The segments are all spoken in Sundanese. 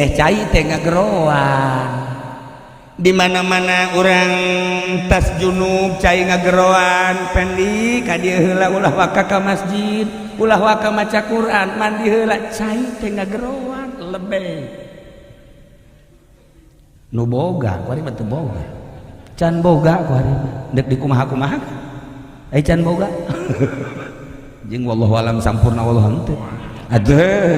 teh cai teh ngageroan. Di mana-mana urang tas junub cai ngageroan, pendi ka dieu heula ulah waka ka masjid, ulah waka maca Quran, mandi heula cai teh ngageroan lebeh. Nu boga kuari mah teu boga. Can boga kuari mah deuk dikumaha-kumaha. Ai can boga. Jeung wallahu alam sampurna wallahu henteu. Aduh,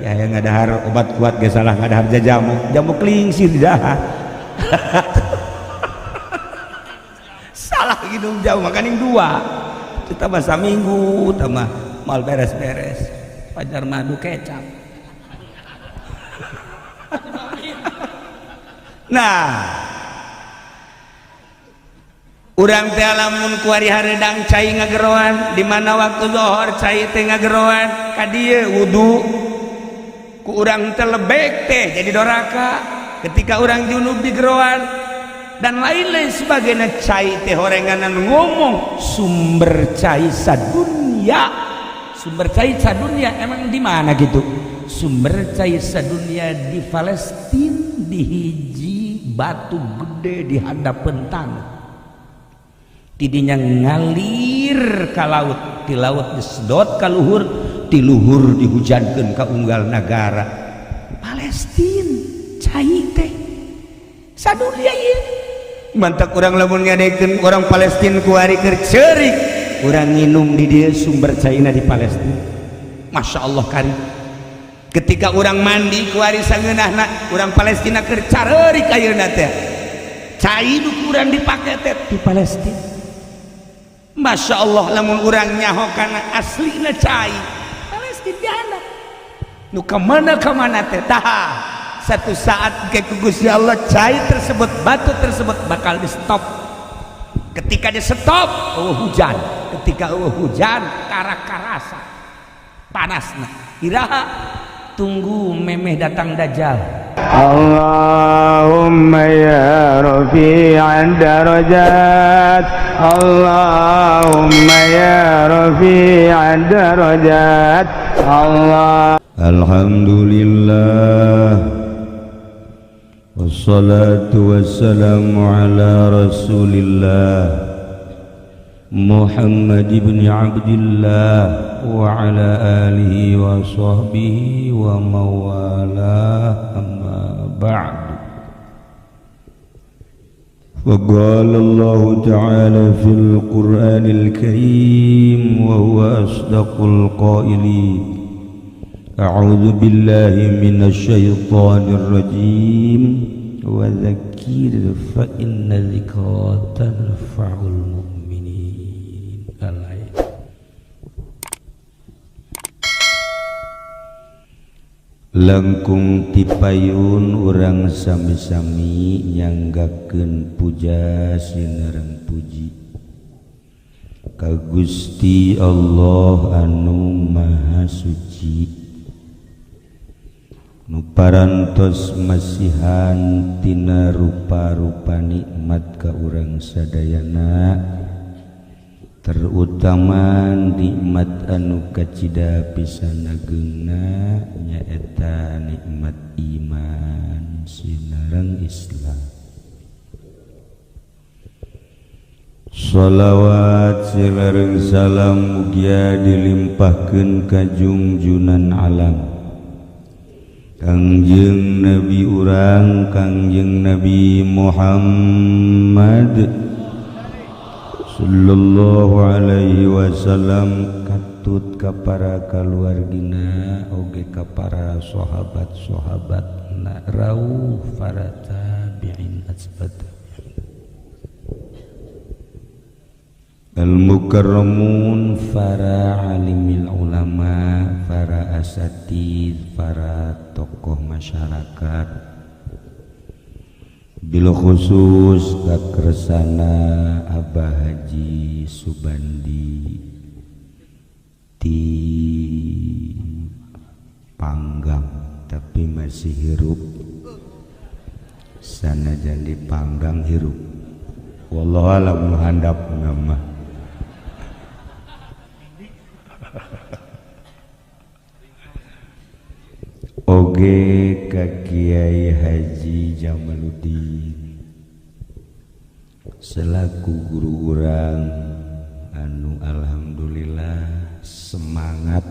ya yang ngadahar obat kuat ge salah ngadahar jamu, jamu klingsir dahar. Salah hidung jauh makaning dua. Kita mah saminggu tambah mal beres-beres. Pajar madu kecap. Nah, urang teh lamun kuari hareudang cai ngageroan, di mana waktu zuhur cai teh ngageroan, ka dieu wudu ku urang teh lebek teh jadi doraka. Ketika urang junub di geroan dan lain-lain sebagainya, cai teh horenganan ngomong sumber cai sadunya. Sumber cai sadunya emang di mana gitu? Sumber cai sadunya di Palestina, di hiji batu gede di hadapan tanah. Tidinya ngalir ka laut, di laut disedot ka luhur, di luhur dihujankeun ka unggal nagara Palestina. Cai teh sadunia ieu mantak urang lamun ngadekeun orang Palestina kuari keur ceurik, urang nginum di dieu sumber caina di Palestina. Masya Allah kari. Ketika urang mandi kuari sangeunahna urang Palestina keur careurik ayeuna teh. Cai nu kurang dipake teh di Palestina. Masya Allah lamun urang nyaho kana aslina cai Palestina di handap. Nu kamana-kamana teh tah satu saat ke Gusti Allah cai tersebut, batu tersebut bakal di stop. Ketika di stop, oh hujan. Ketika oh hujan, kara-karasa panasna. Iraha tunggu memeh datang Dajjal. Allahumma ya rafi'ad darajat, Allahumma ya rafi'ad darajat, Allah. Alhamdulillah, wassalatu wassalamu ala rasulillah Muhammad ibn Abdillah wa ala alihi wa sahbihi wa mawalah, amma ba'du. وقال الله تعالى في القرآن الكريم وهو أصدق القائلين: أعوذ بالله من الشيطان الرجيم وذكر فإن ذكرى تنفع المؤمنين. Langkung tipayun urang sami-sami nyanggakeun puja sinareng puji ka Gusti Allah anu Maha Suci nu parantos masihan tina rupa-rupa nikmat ka urang sadayana, terutama nikmat anu kacida pisan ageungna nyaeta nikmat iman sinareng Islam. Shalawat silareng salam mugia dilimpahkeun ka jungjunan alam Kangjeng Nabi urang Kangjeng Nabi Muhammad sallallahu alaihi wasallam, katut ka para kaluargina oge ka para sahabat-sahabat na rauh para tabi'in asbat al-mukarramun, para alimil ulama, para asatid, para tokoh masyarakat, bil khusus kakresana Abah Haji Subandi di Panggang tapi masih hirup, sanajan di Panggang hirup, wallahu alam handap nama. Oge ka Kiai Haji Jamaluddin selaku guru urang anu alhamdulillah semangat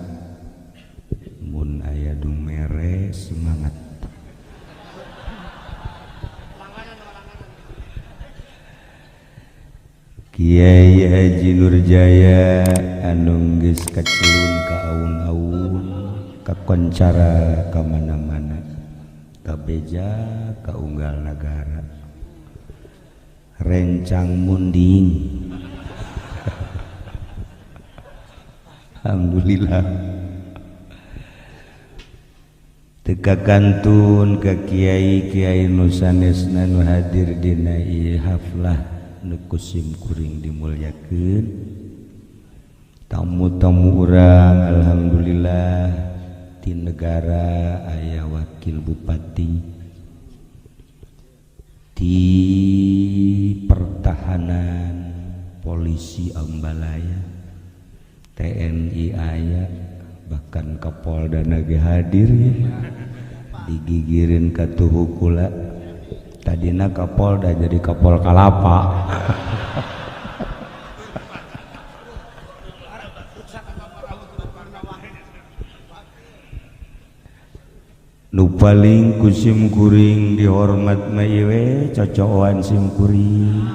mun aya nu mere semangat. Kiai Haji Nurjaya anu geus kacelun ka aun-aun kakoncara ka mana-mana kabeja ka unggal nagara rencang munding. Alhamdulillah teka kantun ka kiai-kiai nu sanesna nu hadir dina ieu haflah nu kusim kuring dimulyakeun, tamu-tamu urang alhamdulillah ti negara aya wakil bupati, ti pertahanan polisi Ambalaya, TNI aya, bahkan Kapolda ge hadir ya. Digigirin ka tuhu kula. Tadina Kapolda jadi Kapol Kalapa. Nu paling ku sim kuring dihormat mah ieu we cocokan sim kuring.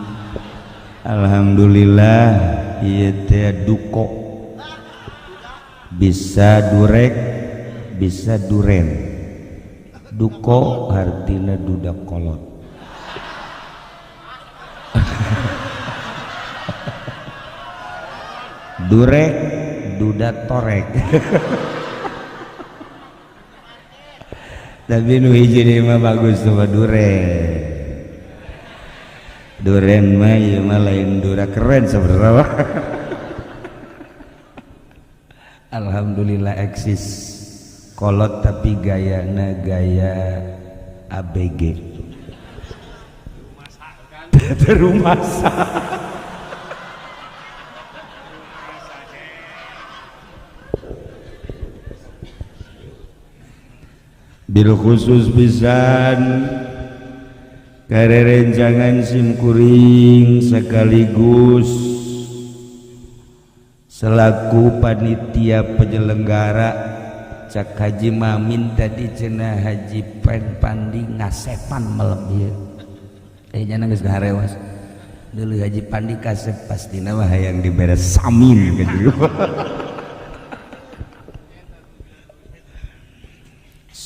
Alhamdulillah ieu teh duko bisa durek bisa duren. Duko artina duda kolot. Durek duda torek. Tapi nu hiji deui mah bagus mah duren. Duren mah ieu mah lain dura keren sebenarnya. Alhamdulillah eksis kolot tapi gayana gaya ABG. Terumasa. Bil khusus pisan karerencangan simkuring sekaligus selaku panitia penyelenggara cak Haji Mamin tadi cenah Haji Pen Pandi ngasepan melem ieu. Nya geus ngarewas. Deuleu Haji Pandi kasep pastina mah hayang dibere samin gitu.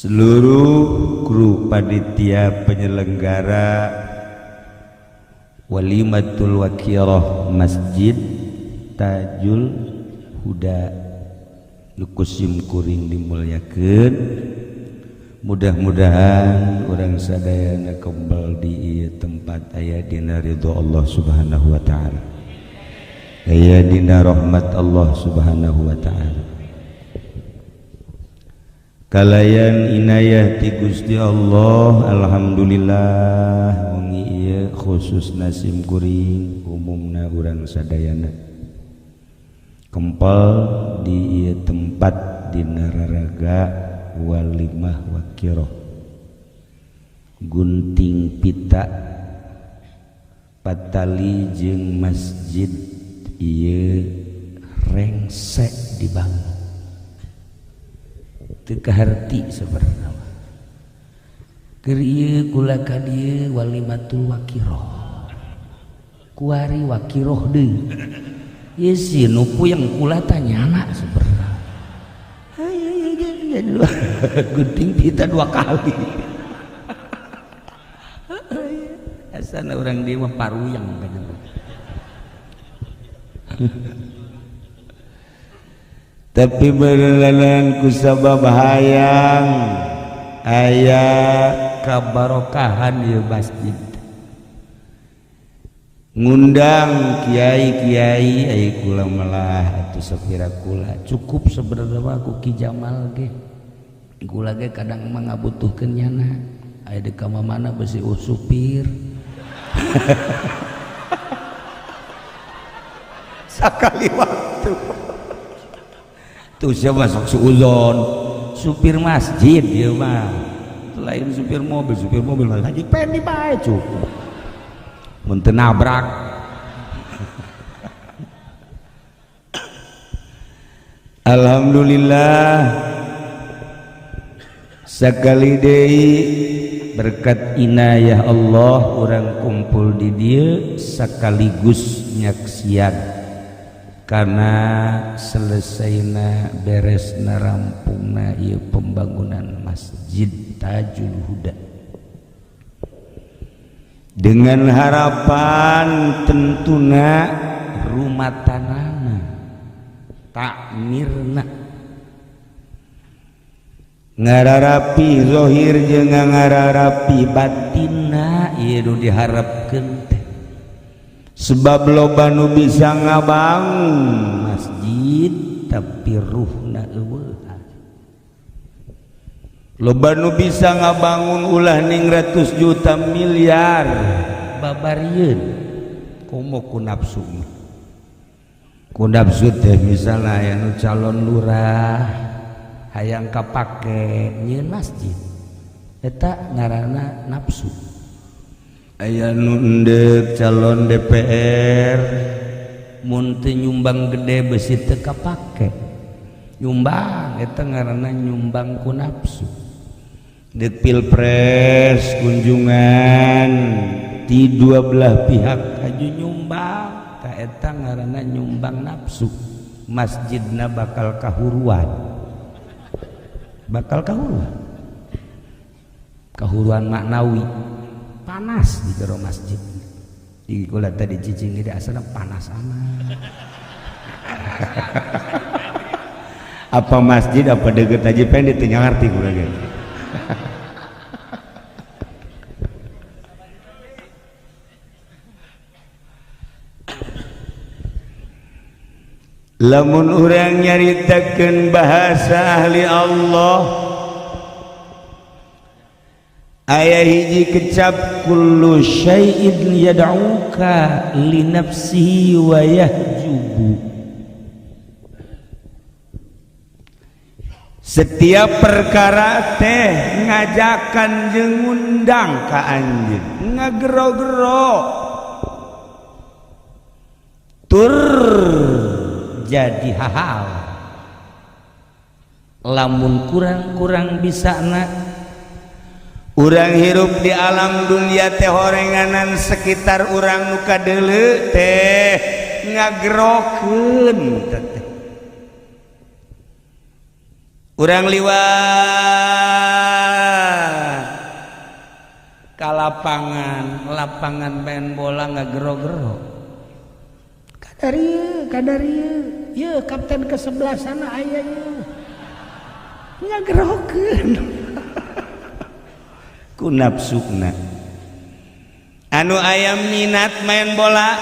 Seluruh kru panitia penyelenggara Walimatul Wakirah Masjid Tajul Huda nu kusim kuring dimulyakeun, mudah-mudahan urang sadayana kembal di ieu tempat aya dina ridho Allah Subhanahu wa taala, aya dina rahmat Allah Subhanahu wa taala. Kalayan inayah ti Gusti Allah alhamdulillah wengi ieu khususna sim kuring umumna urang sadayana kempal di ieu tempat dina raraga walimah wakiroh gunting pita patali jeung masjid ieu rengsek dibangun teu kaharti sabarna mah. Keur ieu kula ka dieu walimatul wakiroh kuari wakiroh deui ieu si nu puyeng kula tanyana sabarna. Gunting pita dua kali. Asana urang dieu mah paruyang kan. Tapi berlalan ku sabab hayang aya kabarokahan ieu masjid. Ngundang kiai-kiai ai kula malah atuh sapira kula cukup sebenarnya mah ku Ki Jamal ge. Kula ge kadang mah ngabutuhkeun nyana aya di ka mana besi supir. Sakali waktu tuh siapa sok suuzon Supir masjid ieu mah. Lain supir mobil, supir mobil mah Haji Pendi bae cukup. Mun teu nabrak. Alhamdulillah sekali deui berkat inayah Allah urang kumpul di dieu sekaligus nyaksian karena selesaina beresna rampungna ieu pembangunan Masjid Tajul Huda dengan harapan tentuna rumah tanana takmirna ngararapi zahir jeung ngararapi batinna ieu nu diharapkeun teh sebab loba nu bisa ngabangun masjid tapi ruhna eueuh, loba nu bisa ngabangun ulah ning ratus juta miliar babarieun komo ku nafsu, ku nafsu teh misalna aya nu calon lurah hayang kapake nyieun masjid eta ngaranna nafsu. Aya nu endek calon DPR mun teu nyumbang gede besi teu kapake nyumbang eta ngaranna nyumbang ku nafsu. Dek pilpres kunjungan di dua belah pihak haju nyumbang ka eta ngaranna nyumbang nafsu. Masjidna bakal kahuruan, bakal kahuruan, kahuruan maknawi panas di jero masjid. Di kula tadi cicing di asana panas amat. Apa masjid apa deket aja pengen teu ngarti kula ge. Lamun urang nyaritakeun bahasa ahli Allah aya hiji kecap kullu syai'in yad'uka li nafsihi wa yahjubu. Setiap perkara teh ngajakan jeung ngundang ka anjeun ngagero-gero tur jadi hal lamun kurang-kurang bisa na urang hirup di alam dunia teh horenganan sekitar urang nu kadeuleu teh ngagerokeun teh urang liwat ka lapangan, lapangan main bola ngagero-gero kadarieu kadarieu ye kapten ke sebelah sana aya ye ngagerokeun ku nafsuna. Anu aya minat main bola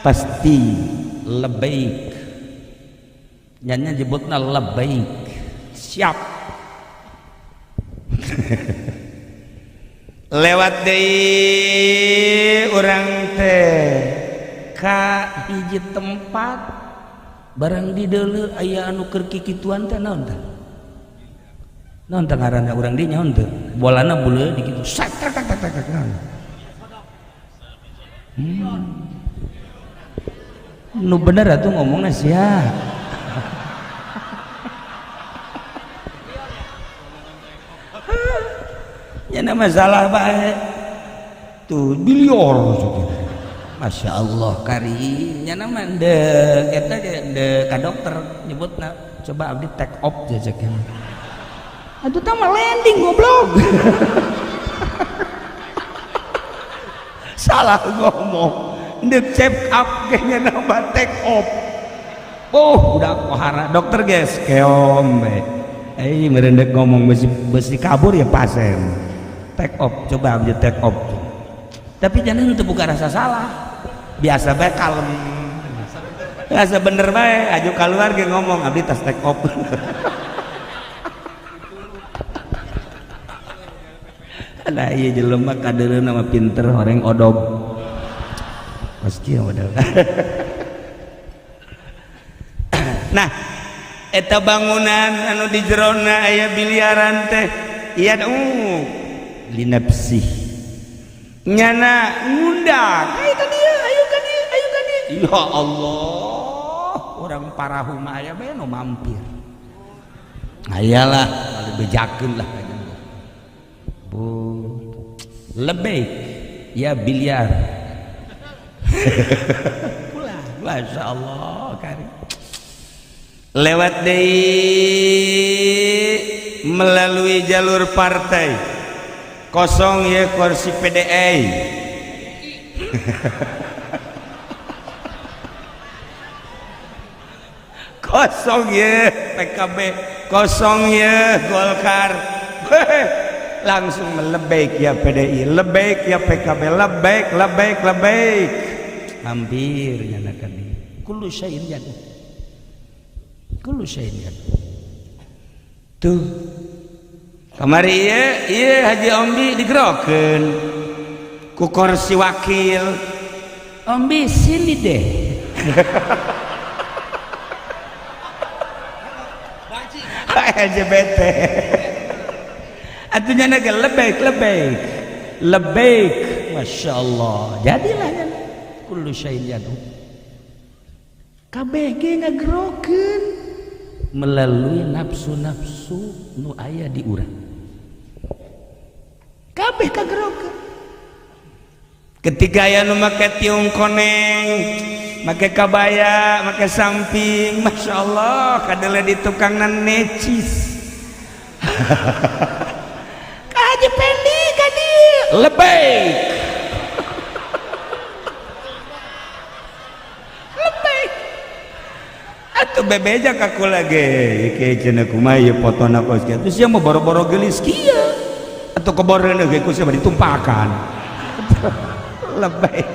pasti lebaik nyanyi jebutna lebaik siap. Lewat deui urang teh ka hiji tempat barang di deuleu aya anu keur kikituan teh naon teh naon teh ngaranna urang di nyaon teh bolana buleud di kitu sak tak tak tak tak naon nu bener atuh ngomongna sia. Nya masalah bae tuh bilior Masya Allah kari nya nama ndek eta ge ndek ka dokter nyebutna coba abdi take off jajaknya atuh tah mah landing goblok. Salah ngomong ndek check up ge nya nama take off. Oh udah kohara dokter guys keom bae eh merendek ngomong besi kabur ya pasien take off coba abdi take off tapi jangan untuk buka rasa salah biasa bae kalem biasa bener bae aju keluar ge ngomong abdi tas take off. Nah ieu jelema kadeuleu mah pinter horeng odob pasti model. Nah Eta bangunan anu di jerona aya biliaran teh yad'u linafsih, nyana ngundang, ayo ka dieu, ayo ka dieu, ayo ka dieu. Ya Allah, orang parahu mah aya bae nu mampir, ayalah bejakeun lah. Bu lebih ya biliar pulang. Masya Allah, kari lewat deui melalui jalur partai, kosong ya kursi PDI, kosong ya PKB, kosong ya Golkar. Langsung lebek ya PDI, lebek ya PKB, lebek lebek lebek, hampir nyanakan kullu syai'in jatuh, kullu syai'in jatuh. Tuh kamari ieu ieu Haji Ombi digerokeun ku kursi wakil. Ombi sini deh. LGBT atuh nyana ge lebek lebek lebek. Masya Allah, jadilah nyana kullu syai'in jatuh. KBG ngagerokeun melalui nafsu-nafsu nu aya di urang, kabeh kagerokeun. Ketika aya nu make tiung koneng, make kabaya, make samping, Masya Allah, kadele di tukangna necis. Ka Haji Pendi ka dieu lebek lebek. Atuh bebeja ka kula ge kieu cenah, kumaha ieu potona kos kieu, terus sia mah boro-boro geulis kieu atuh keboreun ge ku sia mah ditumpakan. Lebek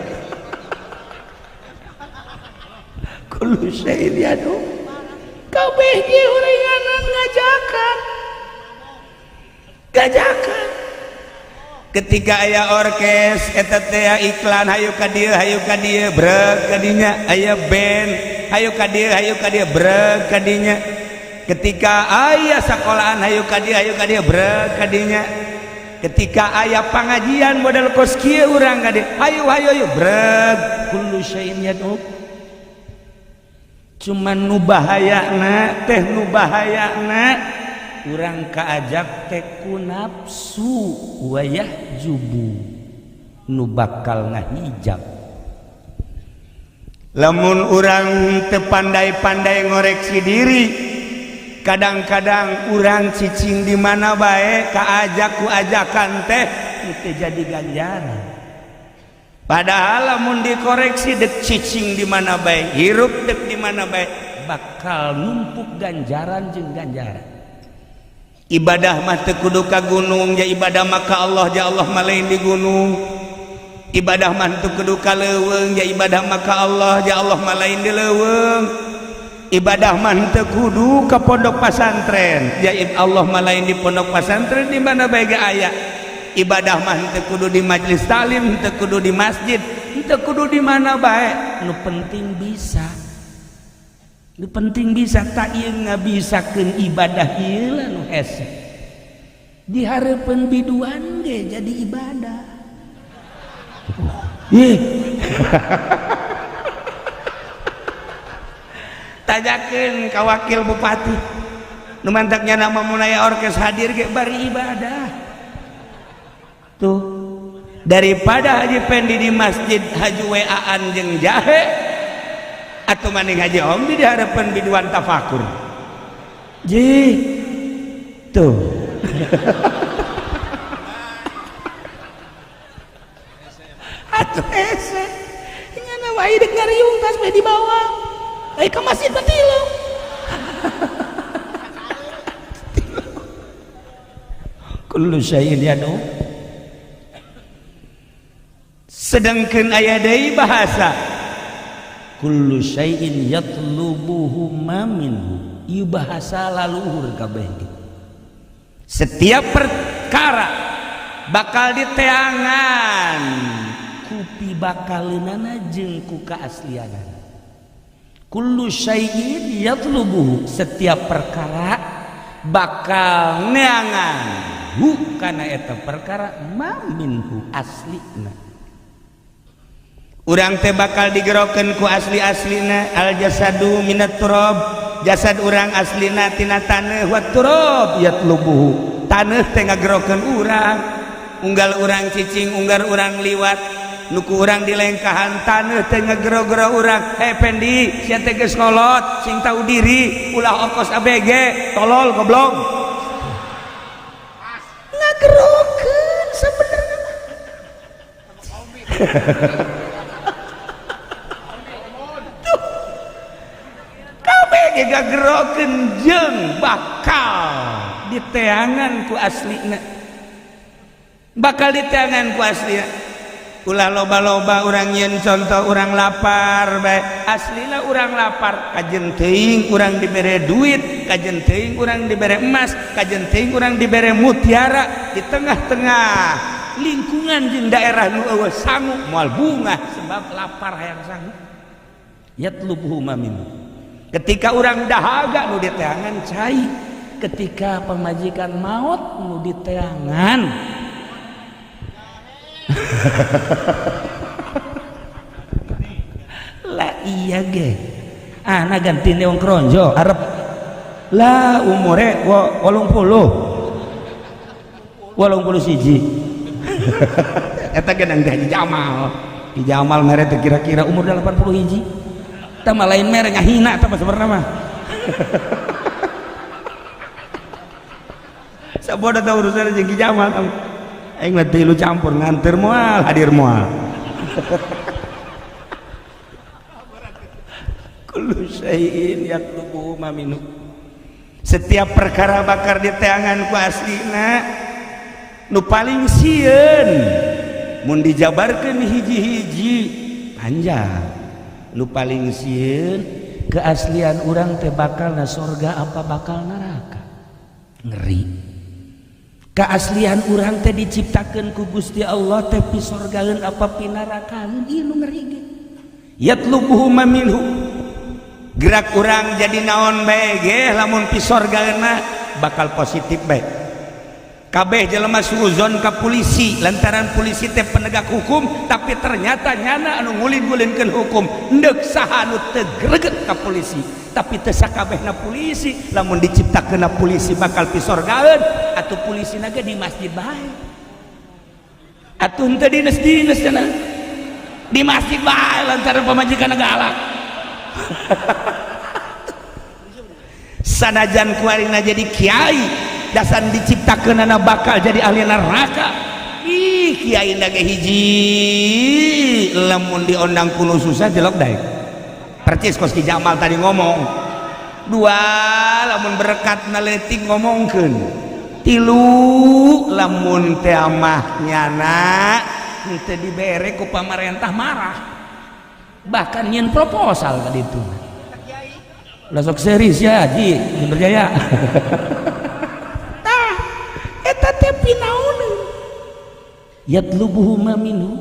kullu syai'in yadu, kabeh ge horenganan ngajakan gajakan. Ketika aya orkes eta teh iklan, hayu ka dieu, hayu ka dieu, brek ka dinya. Aya band, hayu ka dieu, hayu ka dieu, brek ka dinya. Ketika aya sekolahan, hayu ka dieu, hayu ka dieu, brek ka dinya. Ketika aya pangajian model kos kieu, urang ka dieu, hayu hayu hayu, brek. Kullu syai'in yad'u. Cuman nu bahayana teh, nu bahayana urang kaajak teh ku nafsu wayah jubu nu bakal ngahijab. Lamun urang teu pandai-pandai ngoreksi diri, kadang-kadang urang cicing di mana bae kaajak ku ajakan teh teu jadi ganjaran. Padahal lamun dikoreksi, dek cicing di mana bae, hirup dek di mana bae, bakal numpuk ganjaran jeung ganjaran. Ibadah mah teu kudu ka gunung, ja ibadah mah ka Allah, ja Allah mah lain di gunung. Ibadah mah teu kudu ka leuweung, ja ibadah mah ka Allah, ja Allah mah lain di leuweung. Ibadah mah teu kudu ka pondok pasantren, ja Allah mah lain di pondok pasantren, di mana bae ge aya. Ibadah mah teu kudu di majelis taklim, teu kudu di masjid, teu kudu di mana bae, nu penting bisa. Nu penting bisa. Tak ieu ngabisakeun ibadah ieu lah nu hese. Di hareupeun biduan ge jadi ibadah. Ih. Tajakeun ka wakil bupati. Nu mantaknya nama mun aya orkes hadir ge bari ibadah. Tuh, daripada Haji Pendi di masjid haji WA-an jeung jahe, atau maning Haji Ombi di hadapan biduan tafakur. Ji tuh. Atuh hese nyana wae dek ngariung tas bae dibawa ai ka masjid mah tilu. Kullu syai'in yadu. Sedangkan aya deui bahasa kullu syai'in yatlubuhu ma minhu, ieu bahasa laluhur kabeh. Setiap perkara bakal diteangan ku pibakaleunana jeung ku kaaslianana. Kullu syai'in yatlubuhu, setiap perkara bakal neangan hu kana eta perkara ma minhu aslina. Urang teh bakal digerokeun ku asli-aslina. Al jasadu minat turab, jasad urang aslina tina taneuh, wa turab yatlubuhu, taneuh teh ngagerokeun urang. Unggal urang cicing, unggal urang liwat, nu ku urang dilengkahan, taneuh teh ngagero-gero urang. "Hei Pendi, sia teh geus kolot, sing tahu diri, ulah okos ABG, tolol, goblok." Ngagerokeun sebenarnya. Tuh, kabeh ge ngagerokeun jeung bakal diteangan ku aslina, bakal diteangan ku aslina. Ulah loba-loba urang nyeun contoh urang lapar bae. Aslina urang lapar, kajen teuing urang dibere duit, kajen teuing urang dibere emas, kajen teuing urang dibere mutiara, di tengah-tengah lingkungan jeung daerah nu eueuh sangu moal bungah, sebab lapar hayang sangu. Yatlubuhu ma minhu. Ketika urang dahaga, nu diteangan cai. Ketika pamajikan maot, nu diteangan lah iya ge anak gantine wong kronjo arep lah umure 80 81. Eta ge nang Haji Jamal. Di Jamal mere teh kira-kira umur 81. Tah mah lain mere, ngahina tah mah sebenarnya mah. Sabodo tah urusan jeung Ki Jamal. Aing mah tilu campur, nganter moal, hadir moal. Kullu syai'in yatlubu ma minhu, setiap perkara bakar diteangan ku aslina. Nu paling sieun mun dijabarkeun hiji-hiji panjang, nu paling sieun keaslian urang teh bakal na sorga apa bakal neraka. Ngeri. Keaslian urang teh diciptakeun ku Gusti Allah teh pisorgaeun apa pinarakaeun, ieu nu ngeri ge. Yatlubuhu ma minhu, gerak urang jadi naon bae ge lamun pisorgaeun mah bakal positif bae. Kabeh jelema suuzon ka polisi lantaran polisi teh penegak hukum, tapi ternyata nyana anu ngulin-ngulinkeun hukum. Endek saha anu teu greget ka polisi? Tapi teu sakabehna polisi lamun diciptakeun polisi bakal pisorgaeun. Atuh polisi naga di masjid bae, atuh henteu dinas-dinas cenah, di masjid bae lantaran pamajikan galak. Sanajan kuarina jadi kiai, dasar diciptakeunana bakal jadi ahli neraka. Ih, kiai naga hiji lamun diondang kuno susah jelok daek percis kos Ki Jamal tadi ngomong. Dua, lamun berkat naletik ngomongkeun. Tilu, lamun teh amah nyana henteu dibere ku pamarentah marah, bahkan nyeun proposal ka ditu. Lah sok serius ya Haji Jaya. Tah eta teh pinaoneun. Yatlubuhu ma minhu,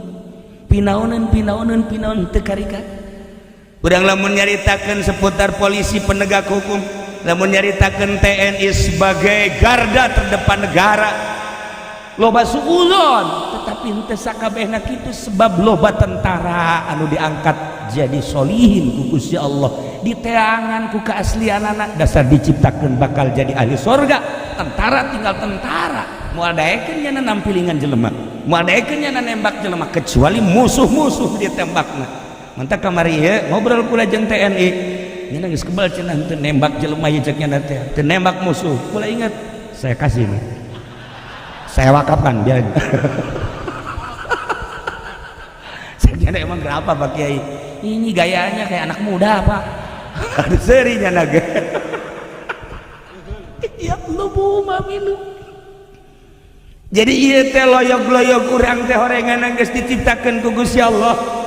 pinaoneun pinaoneun pinaon teu karikat. Urang lamun nyaritakeun seputar polisi penegak hukum, lamun nyaritakeun TNI sebagai garda terdepan negara, loba suuzon, tetapi henteu sakabehna kitu, sebab loba tentara anu diangkat jadi solihin ku Gusti Allah, diteangan ku keaslianana, dasar diciptakeun bakal jadi ahli sorga. Tentara tinggal tentara, moal daekeun nyana nampilingan jelema, moal daekeun nyana nembak jelema, kecuali musuh-musuh ditembakna. Mantap kamari ieu ngobrol kula jeung TNI, nyana geus kebal cenah henteu nembak jelema ieu, cek nyana teh teu nembak musuh. Kula ingat, saya kasih nih, saya wakafkan biar. Saya kira emang kenapa Pak Kiai ini gayanya kayak anak muda, Pak? Aduh, serinya naga. Ya lubu maminu. Jadi ieu teh loyog-loyog urang teh horengan geus diciptakeun ku Gusti Allah.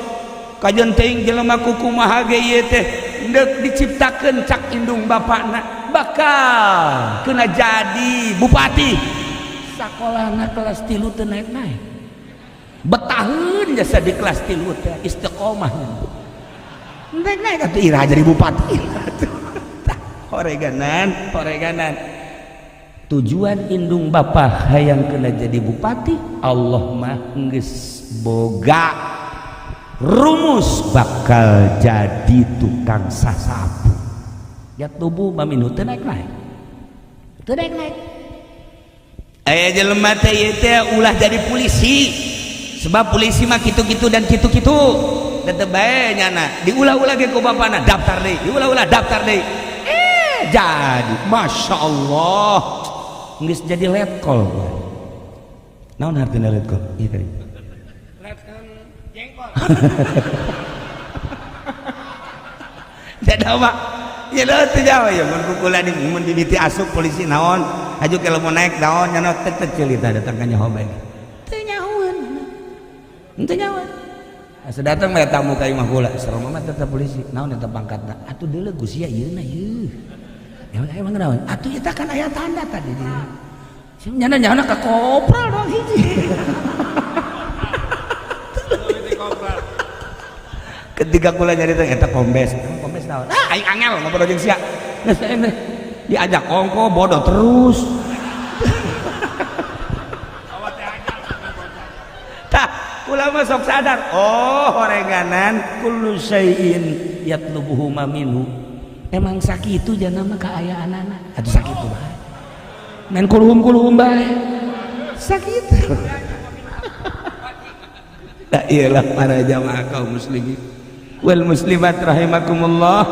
Kajen teuing jelema kukumaha ge ieu teh deuk diciptakeun cak indung bapakna bakal kena jadi bupati, sakolahna kelas 3 teu naik-naik, betaheun jasa di kelas 3 teh istiqomah. Naik naik atuh ira jadi bupati. Horeganan, horeganan. Tujuan indung bapa hayang kena jadi bupati, Allah mah geus boga rumus bakal jadi tukang sasapu. Ya tubuh maminu teu naik naik. Teu naik naik. Aya jelema teh ieu teh ulah jadi polisi. Sebab polisi mah kitu-kitu dan kitu-kitu. Tetep bae nyana, diulah-ulah ge ku bapana, daftar deui, diulah-ulah daftar deui. Jadi, Masya Allah, geus jadi letkol. Naon artinya letkol? Iya tadi. Letkan jengkol. Jadi apa? Ya leuh teu jauh ya mun kukula di mun dimiti asup polisi naon, aju kalau mau naik naon nyana teu teu ceulita datang ka nyaho bae. Teu nyahoeun. Teu nyahoeun. Asa datang mah tamu ka imah kula, serem mah tetep polisi. Naon eta pangkatna? Atuh deuleu Gusia ieu na ieu. Emang naon? Atuh eta kan aya tanda tadi di. Nyana nyana ka kopral dong hiji. Ketika kula nyarita eta kombes, kombes naon? Ah aing angel ngobrol jeung sia. Geus diajak ongko bodoh terus. Tah, kula mah sok sadar, oh horenganan kullu syai'in yatlubuhu ma minhu. Emang sakitu jana mah kaayaanana. Atuh sakitu bae. Main kulhum-kulhum bae. Sakitu. La iyalah para jamaah kaum muslimin wal muslimat rahimakumullah.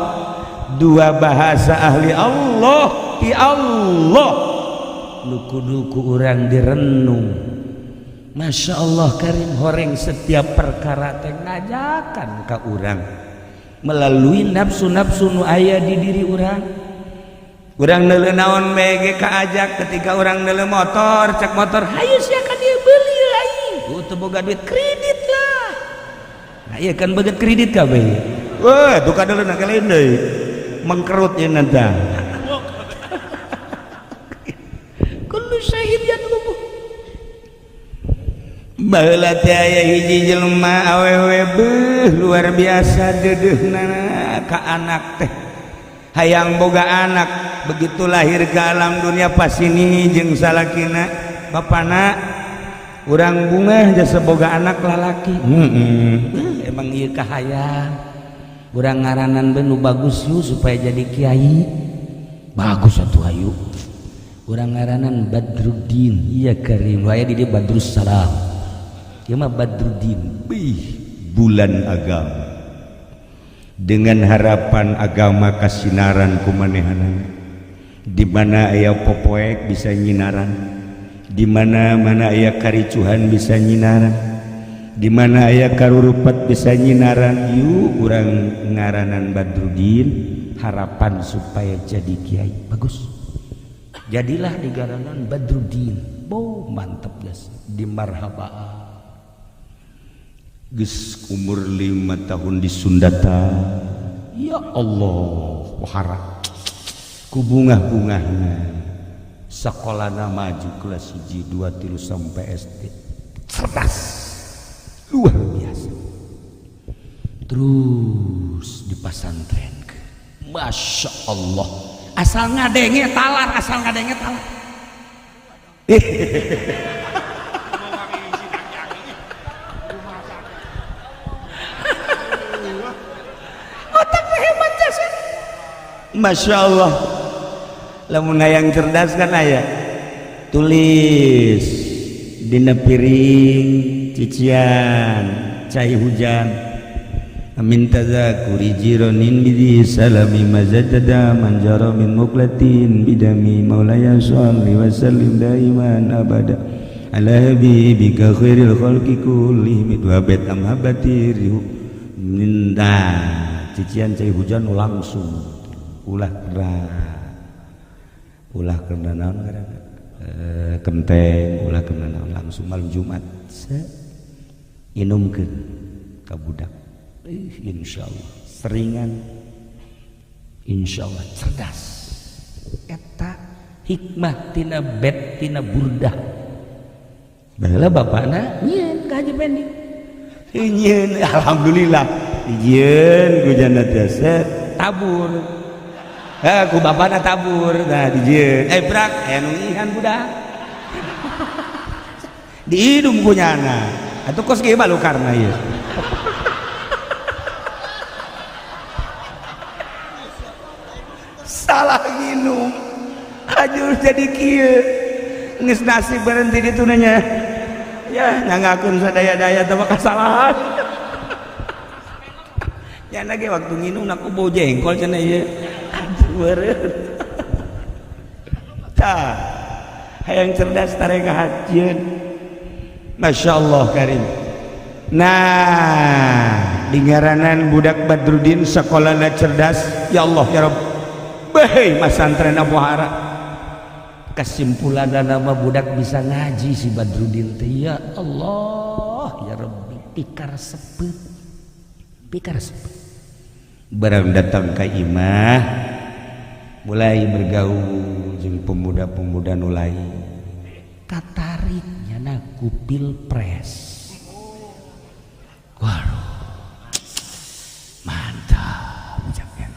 Dua bahasa ahli Allah ti Allah nu kudu ku urang direnung. Masya Allah karim, horeng setiap perkara teh ngajakan ka urang melalui nafsu-nafsu nu aya di diri urang. Urang neuleuh naon bae ge kaajak. Ketika urang neuleuh motor, cek motor, hayu sia ka dieu beuli aing. Teu boga duit, kredit lah. Nah iya kan beget kredit kabeh. Wah, duka deuleu na lain deui. Mengkerut ieu tah. Kullu syai'in yatlubu. Baheula teh aya hiji jelema awewe beuh luar biasa deudeuhna ka anak teh. Hayang boga anak, begitu lahir ke alam dunia pasini jeung salakina, bapana urang bungah jasa boga anak lalaki. Emang ieu kahayang. Urang ngaranan bae nu bagus yuk supaya jadi kiai. Bagus atuh hayu. Urang ngaranan Badruddin, iya karim, aya di dieu Badrus Salam. Ieu mah Badruddin, bih bulan agama. Dengan harapan agama kasinaran kumanehanana. Di mana aya popoek bisa nyinaran, di mana mana aya karicuhan bisa nyinaran, di mana aya karurupat bisa nyinaran. Yuk urang ngaranan Badruddin, harapan supaya jadi kiai bagus. Jadilah digaranan Badruddin. Bo mantep guys, di marhaba. Geus umur 5 tahun di Sundata. Ya Allah, wahara ku bungah-bungahna. Sekolahna maju kelas 1, 2, 3 sampai SD. Cerdas. Luar biasa. Terus di pasantren. Masya Allah. Asal ngadenge talar, asal ngadenge talar. Otaknya hebat jasa. Masya Allah. Lamun hayang cerdas kan aya tulis dina piring cician cai hujan. Amin tazakuri jironin bidi salami mazadada manjara min muklatin bidami maulaya sholli wa sallim daiman abada ala habibika khairil khalqi kullihim wa bait amhabati rihu minta cician cai hujan langsung ulah kena ulah kena naon ngaranna kenteng ulah kena naon langsung malam Jumat inumkeun ka budak. Insyaallah seringan, insyaallah cerdas. Eta hikmah tina bet tina burdah. Baheula bapana nyieun ka Haji Pendi. Nyieun alhamdulillah. Dijieun ku jana teh set tabur. Eh ku bapana tabur. Nah dijieun. Eh brak aya nu ngihan budak. Diidum ku nyana. Atuh kos kieu balukarna ieu. Salah nginum. Hajur jadi kieu. Geus nasib berhenti ditunanya. Ya ngangakeun sadaya-daya teh kesalahan. Ya lagi waktu nginum aku bau jengkol cenah ieu. Aduh beureun. Tah. Hayang cerdas tareka hajieun. Masya Allah karim. Nah, di ngaranan budak Badrudin sekolahna cerdas, ya Allah ya Rabb. Behei masantren Abu Hara. Kesimpulan nama budak bisa ngaji si Badrudin teh, ya Allah ya Rabbi, pikar sepet. Pikar sepet. Barang datang ka imah mulai bergaul jeung pemuda-pemuda nu lain. Katarik nyana ku pilpres. Waduh. Mantap ucapnya.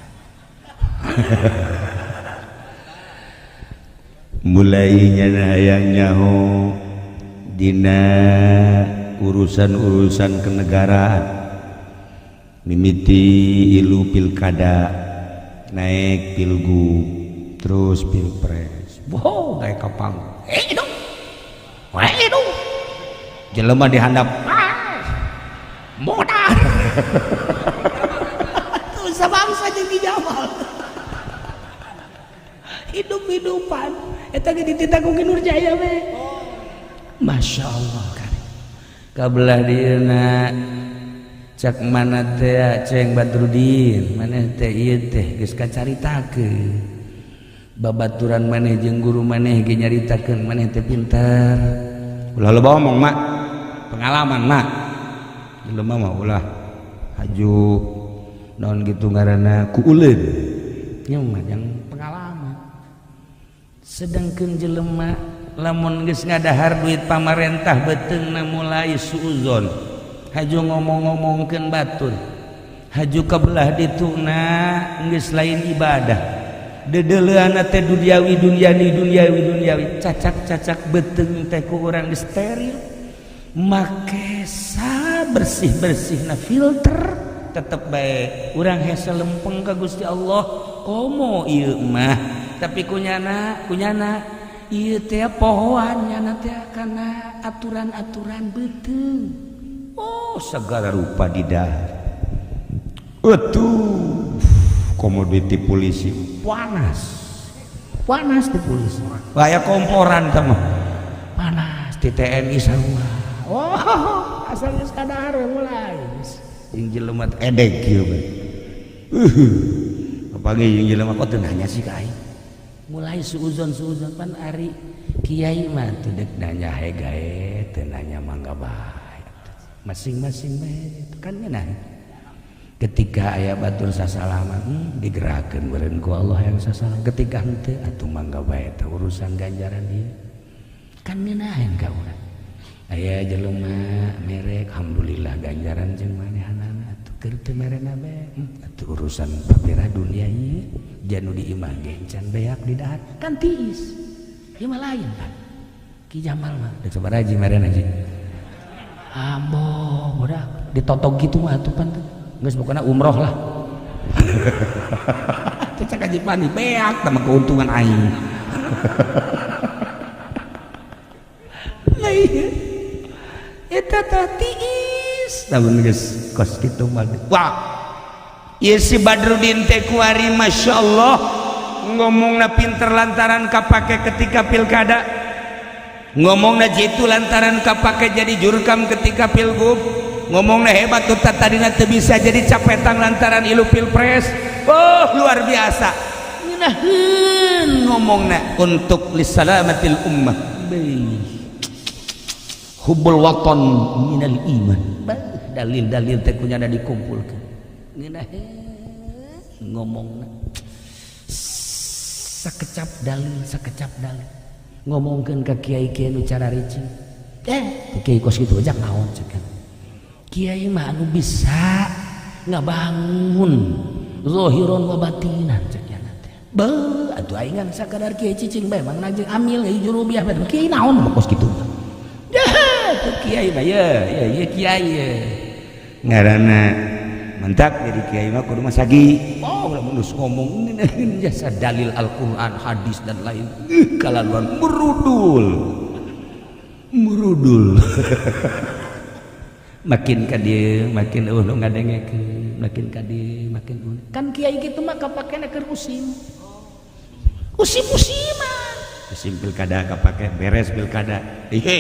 Mulai nyana hayang nyaho dina urusan-urusan kenegaraan. Mimiti ilu pilkada, naik pilgub, terus pilpres. Wow, naik ka panggung. Eh dong. Wah, dong. Jelema dihandap. Modal. Tuh sabangsa jeung Ki Jamal. Hidup-hidupan eta ge dititah ku Ki Nurjaya we. Masya Allah kan. Kabelah dieuna cak mana teh Ceng Badrudin, maneh teh ieu teh geus kacaritakeun. Babaturan maneh jeung guru maneh ge nyaritakeun maneh teh pintar. Ulah loba omong mak, pengalaman mak. Jelema mah ulah haju naon gitu ngaranna ku uleun. Nya mah jang pengalaman. Sedangkeun jelema lamun geus ngadahar duit pamarentah beuteungna mulai suuzon. Haju ngomong-ngomongkeun batur. Haju kabelah dituna geus lain ibadah. Dedeleuana teh duniawi duniawi duniawi duniawi, cacak-cacak beuteung teh ku urang geus steril. Make sa bersih-bersihna filter tetep bae urang hese lempeng ka Gusti Allah. Komo ieu mah tapi kunyana kunyana ieu teh pohoan nyana teh kana aturan-aturan beuteung. Oh segala rupa didahar. Atuh komoditi polisi panas. Panas di polisi. Aya komporan teh mah. Panas di TNI sarua. Oh, asal geus kadahar mulai. Jeung jelema edek kieu bae. Apalagi jeung jelema kok teu nanya sih ka aing. Mulai suuzon-suuzon pan ari kiai mah teu deuk nanya he gae, teu nanya mangga bae. Masing-masing bae kan ngeunah. Ketika aya batur sasalaman digerakkeun beureun ku Allah yang sasalam. Ketika henteu atuh mangga bae teh urusan ganjaran ieu. Kan ngeunaheun ka urang. Aya jelema merek alhamdulillah ganjaran jeung manehanana atuh keur teu merena bae. Atuh urusan papira dunia ieu janu di imah ge can beak di dahar kan tiis. Ieu mah lain kan. Ki Jamal mah deuk sabaraha ji merena ji. Ambo budak ditotog kitu mah atuh pan geus pokona umroh lah. Teh cak Haji Pandi beak tah mah keuntungan aing. Lain eta tah tiis lamun geus kos kitu mah. Wah. Ieu si Badrudin teh kuari masyaallah ngomongna pinter lantaran kapake ketika pilkada. Ngomongna jitu lantaran kapake jadi jurkam ketika pilgub. Ngomongna hebat tuh tadina teu bisa jadi capetang lantaran ilu pilpres. Oh luar biasa. Ngeunaheun ngomongna untuk lisalamatil ummah. Hubbul waton minal iman. Dalil-dalil teh kunyana dikumpulkeun. Ngeunaheun ngomongna sakecap dalil sakecap dalil. Ngomongkeun ka kiai-kiai nu cara ricing. Kiai kos kitu ajak naon cek. Kiai mah anu bisa Ngabangun zahiron wa batinan cek nyana teh. Beuh atuh aing ngan sakadar kiai cicing bae mang jeung amil hiji rupiah bae kiai naon mah kos kitu. Yah, tuh kiai mah ye, ye ye kiai ye. Ngaranna mantak jadi kiai mah kudu masagi. Oh, lamun geus ngomong jasa dalil Al-Qur'an, hadis dan lain. Kalaluan merudul. Merudul. Makin ka dieu makin eueuh nu ngadengekeun, makin ka dieu makin eueuh. Kan kiai kitu mah kapakena keur usim. Usim-usiman. Usim pilkada kapake beres pilkada. Hehe.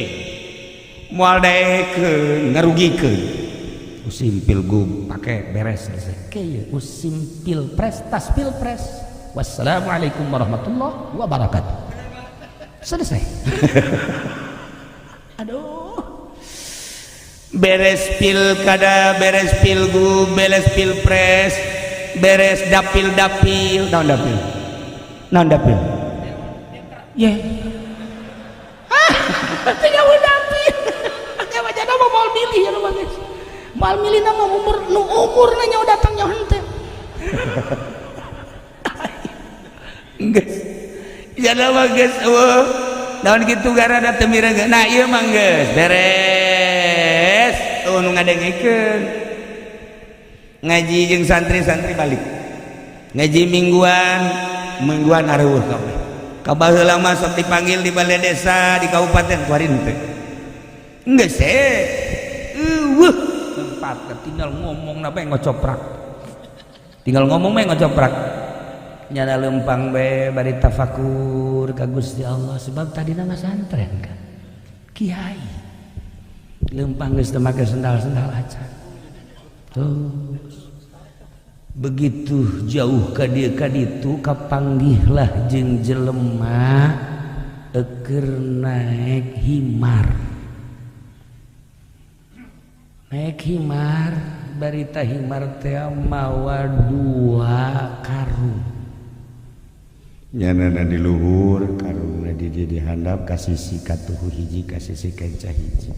Moal daekeun ngarugikeun. Usim pilgub pake beres selesai. Kieu usim pilpres tas pilpres. Wassalamualaikum warahmatullahi wabarakatuh. Selesai. Aduh. Beres pilkada, beres pilgub, beres pilpres, beres dapil-dapil. Naon dapil? Naon dapil? Ye. Ah, tinggal dapil. Kayak wajah nama mau milih ya lu guys. Mal milih nama umur nu umur nanya datangnya henteu. Geus. Jana mah geus eueuh. Naon kitu gara teu mireung. Nah ieu mah geus beres. Eueuh nu ngadengekeun. Ngaji jeung santri-santri balik. Ngaji mingguan, mingguan areueuh kabeh. Ka baheula mah sok dipanggil di balai desa, di kabupaten kuari teh. Geus eueuh tempat tinggal ngomong napa ngocoprak. Tinggal ngomong mah ngocoprak. Nyana lempang bae bari tafakur ka Gusti Allah sebab tadi nama santren kan. Kiai. Lempang geus teu make sendal-sendal acan. Terus begitu jauh ka dieu ka ditu kapanggihlah jeung jelema eukeur naek himar. Naek himar barita himar teh mawa dua karung. Nyanana di luhur karungna di dieu di handap ka sisi katuhu hiji ka sisi kenca hiji.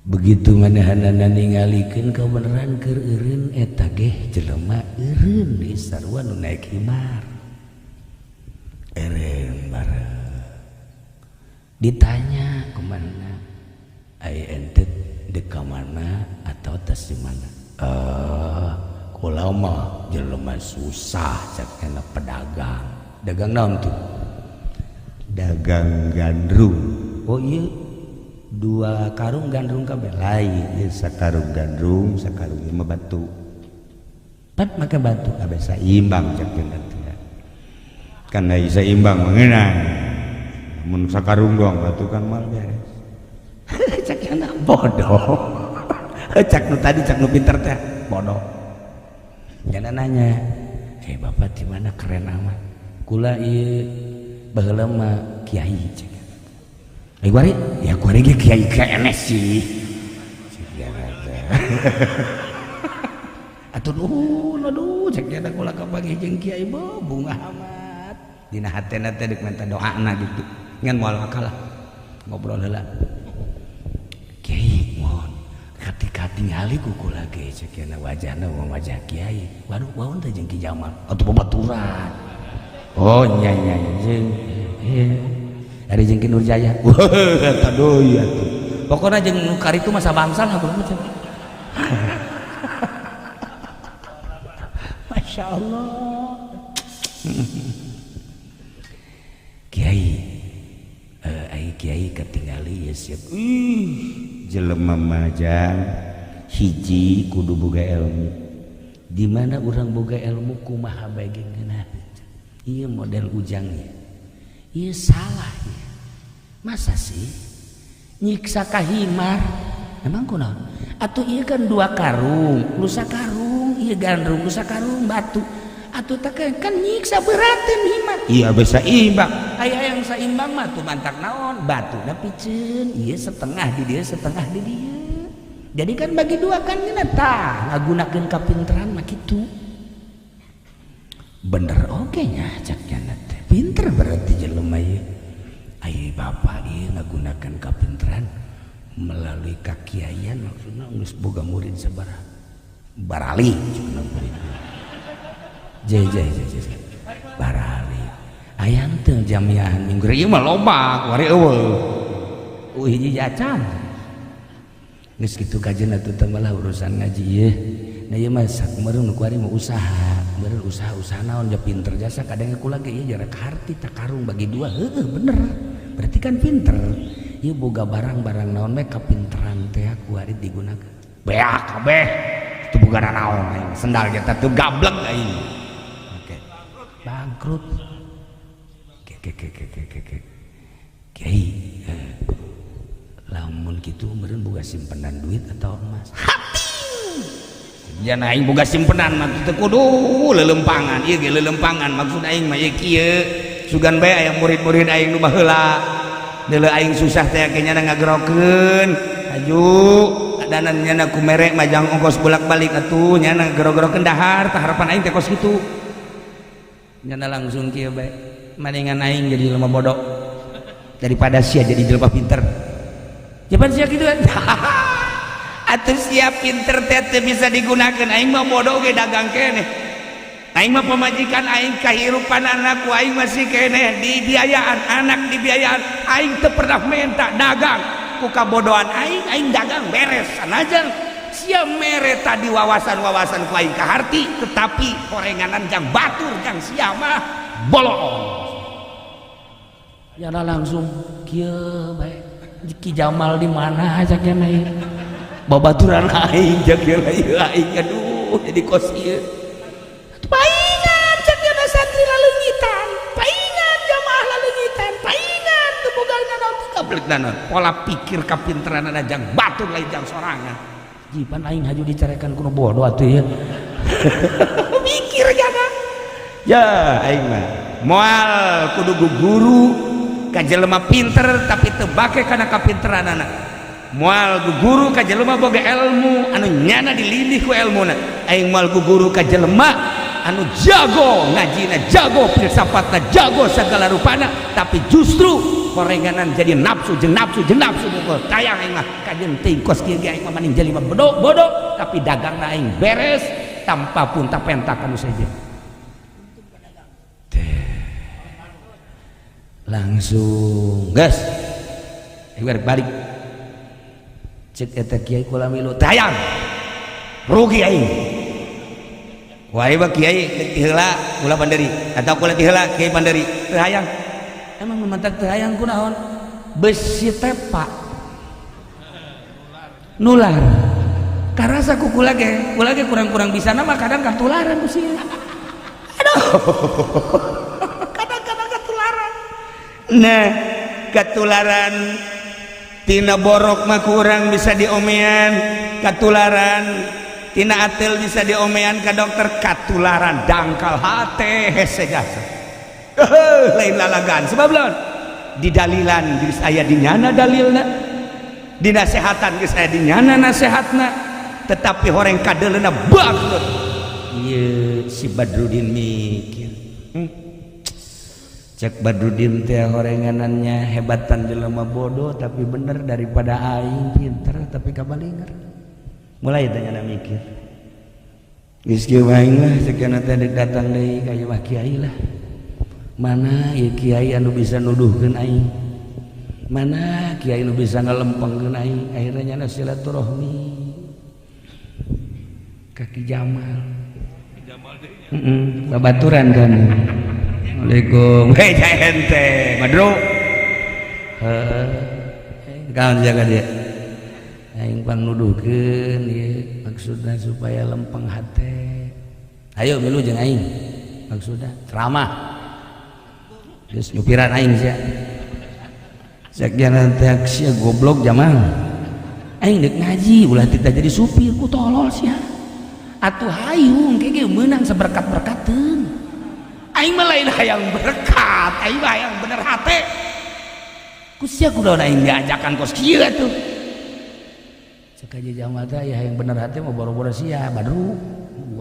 Begitu manehanana ningalikeun kabeneran keur eureun eta geh jelema eureun di sarua nu naek himar. Eureun bareng. Ditanya kumaha? Ai ente dek ka mana atau tas di mana? Kula mah jelema susah cek kana pedagang. Dagang naon tuh? Dagang gandrung. Oh iya, dua karung gandrung kabeh. Lain ieu sakarung gandrung, sakarung ieu mah batu. Pat make batu kabeh saimbang cek teh. Kan ai saimbang mengenang. Mun sakarung doang batu kan mal beres. Cek anak bodoh. Cek nu tadi cek nu pinter teh bodoh. Jangan nanya, bapak di mana keren amat. Kula ieu baheula mah kiai cek. Eh kuari, ya kuari ge kiai keneh sih. Atuh nuhun aduh cek nya kula kapanggih jeung kiai bungah amat. Dina hatena teh deuk minta doana gitu. Ngan moal kalah. Ngobrol heula. Kiai mohon ketika tingali ku kula ge cek nya wajahna wajah kiai. Waduh waun teh jeung Ki Jamal atuh babaturan. Oh nya nya jeung ari jeung Ki Nurjaya. Wah eta deui atuh. Pokona jeung nu karitu mah sabangsa lah kumaha. Masya Allah. Kiai ai kiai katingali ya siap. Jelema majang hiji kudu boga ilmu. Di mana urang boga ilmu kumaha bae ge ngeunah. Ieu model ujangnya. Ieu salah ya. Masa sih nyiksa ka himar? Emang kunaon? Atuh ieu kan dua karung, nu sakarung ieu gandrung, nu sakarung batu. Atuh teh kan nyiksa berateun himar. Iya bisa imbang. Aya yang saimbang mah tuh mantak naon? Batuna piceun, ieu setengah di dieu, setengah di dieu. Jadi kan bagi dua kan ngeunah tah ngagunakeun kapinteran mah kitu. Bener oge nya cak nya teh. Pinter berarti jelema ieu. Ai bapak ieu ngagunakeun kapinteran Melalui kakiaian maksudna geus boga murid sabaraha? Barali cenah murid. Jai jai jai jai. Barali. Aya teu jamiahan minggu ieu mah loba, kuari eueuh. Hiji acan. Geus kitu kajen atuh tambah urusan ngaji ieu. Nah ieu mah meureun kuari mah usaha, meureun usaha-usaha naon ja pinter jasa kadang kula ge ieu jarak harti takarung bagi dua, heueuh bener. Berarti kan pinter. Ieu boga barang-barang naon we kapinteran teh kuari digunakeun. Beak kabeh. Teu boga naon aing, sendal ge teh gablek aing. Oke. Bangkrut. Ke ke ke ke ke ke. Kiai, lamun kitu meureun boga simpenan duit atau emas. Hati. Jangan aing boga simpenan mah teu kudu lelempangan, ieu ge lelempangan maksud aing mah ieu kieu. Sugan bae aya murid-murid aing nu baheula. Deuleu aing susah teh ke nyana ngagerokeun. Aju danan nyana ku mere majang ongkos bolak-balik atuh nyana gero-gerokeun dahar tah harapan aing teh kos kitu. Nyana langsung kieu bae. Mendingan aing jadi jelema bodoh daripada sia jadi jelema pinter. Japan sia kitu kan. Atuh sia pinter teh bisa digunakan aing mah bodoh ge dagang keneh. Aing mah pamajikan aing kahirupan anakku aing masih keneh dibiayaan anak dibiayaan aing teu pernah minta dagang ku kabodohan aing aing dagang beres sanajan sia mere tadi wawasan-wawasan ku aing kaharti tetapi horenganan jang batur jang sia mah bolong. Nyana langsung kieu bae Ki Jamal di mana cak nya ieu babaturan aing cak ieu aing aduh jadi kos ieu paingan cak nya santri laleungitan paingan jamaah laleungitan paingan teu boga naon gablek naon pola pikir kapinteran jang batur lain jang sorangan jipan aing haju dicarekan kuno bodoh atuh ieu mikir jana ya aing mah moal kudu guru ka jelema pinter tapi teu bake kana kapinteranana moal guru ka jelema boga ilmu anu nyana dilindih ku elmuna aing moal guru ka jelema anu jago ngajina jago filsafatna jago segala rupana tapi justru korenganan jadi nafsu jeung nafsu jeung nafsu mukul tayang aing mah kajen teuing kos kieu ge aing mah maning jelema bodoh bodoh tapi dagangna aing beres tanpa pun tapentakan saja langsung gas balik cek eta kiai kula milu tayang rugi aing wae ba kiai deuk ti heula kula panderi atau kula ti heula kiai panderi teu hayang emang mantak teu hayang kunaon besi tepa nular karasa ku kula ge kurang-kurang bisa nama kadang katularan ku sia aduh kadang-kadang katularan nah katularan tina borok mah kurang bisa diomean katularan tina atel bisa diomean ka dokter katularan dangkal hate hese jasa lain lalagan sebab lawan didalilan geus aya di nyana dalilna dinasehatan geus aya di nyana nasehatna tetapi horeng kadeleuna bangkrut ieu si Badrudin mikir cek Badrudin teh horenganannya hebatan jelema bodoh tapi bener daripada aing pinter tapi kabalinger mulai tanya mikir geus kieu aing lah sekian teh datang deui ka ieu mah kiai lah mana ieu kiai anu bisa nuduhkeun aing mana kiai anu bisa ngalempengkeun aing akhirnya nyana silaturahmi ka Ki Jamal babaturan kan Assalamualaikum. Hei ente, Badru. Heeh. Kaon jaga dia. Aing pang nuduhkeun ieu maksudna supaya lempeng hate. Ayo milu jeung aing. Maksudna ceramah. Geus nyupiran aing sia. Cek jalan teh sia goblok Jamal. Aing deuk ngaji ulah tita jadi supir ku tolol sia. Atuh hayu engke ge meunang saberkat-berkateun. Aing mah lain hayang berkat, aing mah hayang bener hate. Ku sia kudu aing diajakan kos kieu atuh. Cek aja Jamal teh ya hayang bener hate mah boro-boro sia Badru.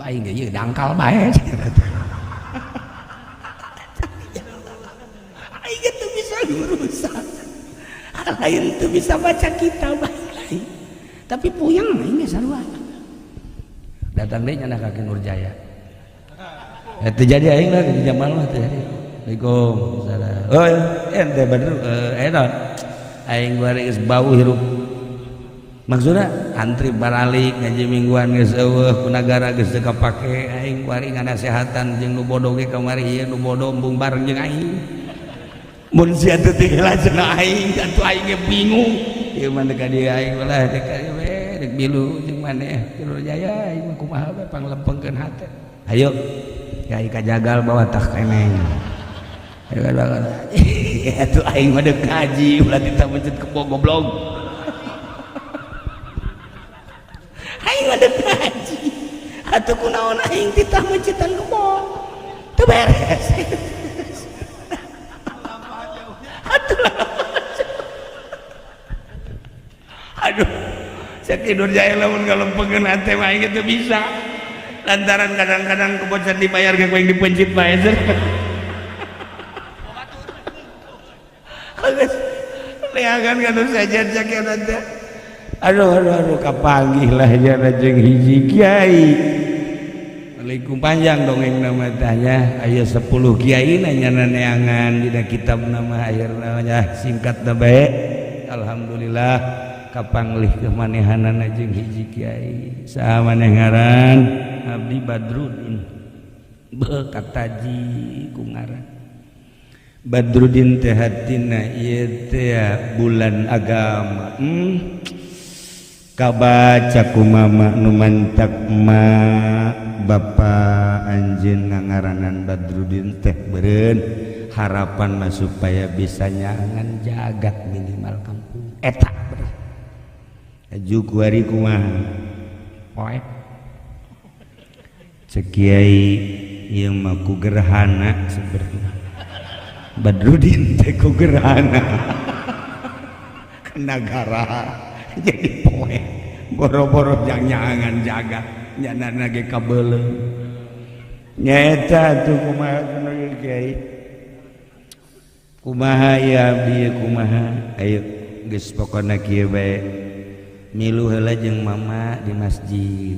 Aing ge ieu dangkal bae. Aing teu bisa ngurusan. Lain teu bisa baca kitab. Tapi puyeng aing ge sarua. Datang deui nya ka Ki Nurjaya. Teu jadi aing lah Ki Jamal mah teu jadi. Assalamualaikum. Oh, ente bener naon? Aing bari geus bau hirup. Maksudna antri baralik ngaji mingguan geus eueuh ku nagara geus teu kapake aing kuari nganasehatan jeung nu bodoh ge kamari ieu nu bodoh embung bareng jeung aing. Mun sia teu tinggal cenah aing atuh aing ge bingung. Ieu mah ka dieu aing lah dek ka dieu we dek milu jeung maneh Ki Nurjaya aing mah kumaha we panglempengkeun hate. Ayo kiai kajagal bawa tah keneng. Atuh aing mah deuk ngaji ulah tita mencet kebo goblok. Aing mah deuk ngaji. Atuh kunaon aing titah mencetan kebo. Teu beres. Atuh lah. Aduh, cek Ki Nurjaya lamun ngalempengkeun hate mah aing teu bisa. Lantaran kadang-kadang kebocan dibayar ge ku aing dipencit bae. Leangan kanu saja jaket teh. Aduh aduh aduh kapanggih lah jana jeung hiji kiai. Assalamualaikum panjang dongeng nama tanya aya 10 kiai nanya neangan dina kitab nama akhirna nya singkat da bae. Alhamdulillah kapanglih kemanehanana jeung hiji kiai. Saha maneh ngaran? Abdi Badrudin. Beuh kataji ku ngaran. Badrudin teh hatina ieu teh bulan agama. Kabaca ku mama nu mantak ma bapa anjeun ngangaranan Badrudin teh beureun harapan mah supaya bisa nyangan jagat minimal kampung eta bener. Aju kuari kumaha poek cek kiai ieu mah ku gerhana sebenarnya. Badrudin teh ku gerhana ke nagara jadi poe boro-boro jangan jaga nyana ge kabeuleum nyaeta atuh kumaha cenah kiai kumaha ya abdi kumaha ayo geus pokona kieu bae milu heula jeung mama di masjid.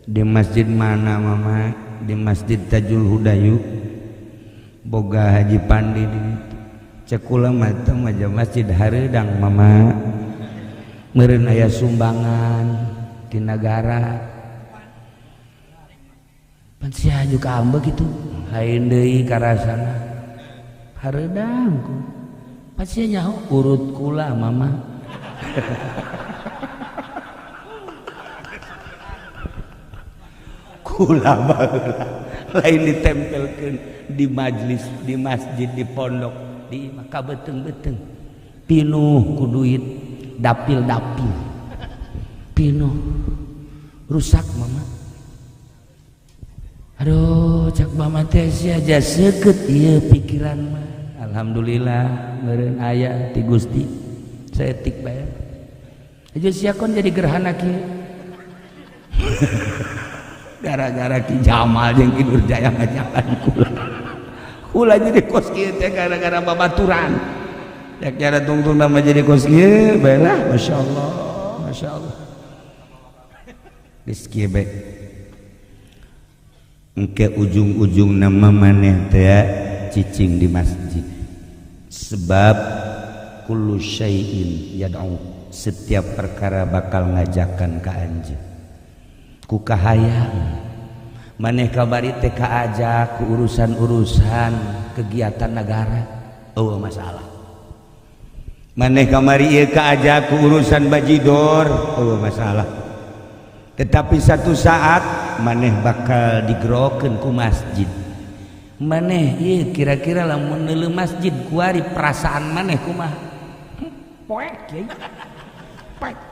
Di masjid mana mama? Di Masjid Tajul Hudayu boga Haji Pandi di cek kula mah teh maja masjid hareudang mama meureun aya sumbangan ti nagara pan sia aju ka ambek kitu lain deui karasana hareudang ku pan sia nyaho urut kula mama. Kula baheula lain ditempelkeun di majlis, di masjid, di pondok, di imah kabeteng-beteng pinuh ku duit dapil-dapil pinuh rusak mama. Aduh cak mama teh sia aja seukeut ieu pikiran mah. Alhamdulillah meureun aya ti Gusti saeutik bae aja sia kon jadi gerhana kieu. Gara-gara Ki Jamal jeung Ki Nurjaya ngajakan kula. Kula jadi kos kieu teh gara-gara babaturan. Yak cara tungtung nama jadi kos kieu bae lah masyaallah, masyaallah. Geus kieu bae. Engke ujung-ujung nama maneh teh cicing di masjid. Sebab kullu syai'in yad'u, setiap perkara bakal ngajakan ka anjeun. Ku kahayang maneh kabari teh kaajak ku urusan-urusan kegiatan negara eueuh masalah. Maneh kamari ieu kaajak ku urusan bajidor eueuh masalah. Tetapi satu saat maneh bakal digerokeun ku masjid. Maneh ieu kira-kira lamun neuleuh masjid kuari perasaan maneh kumaha? Poek kiai. Poek.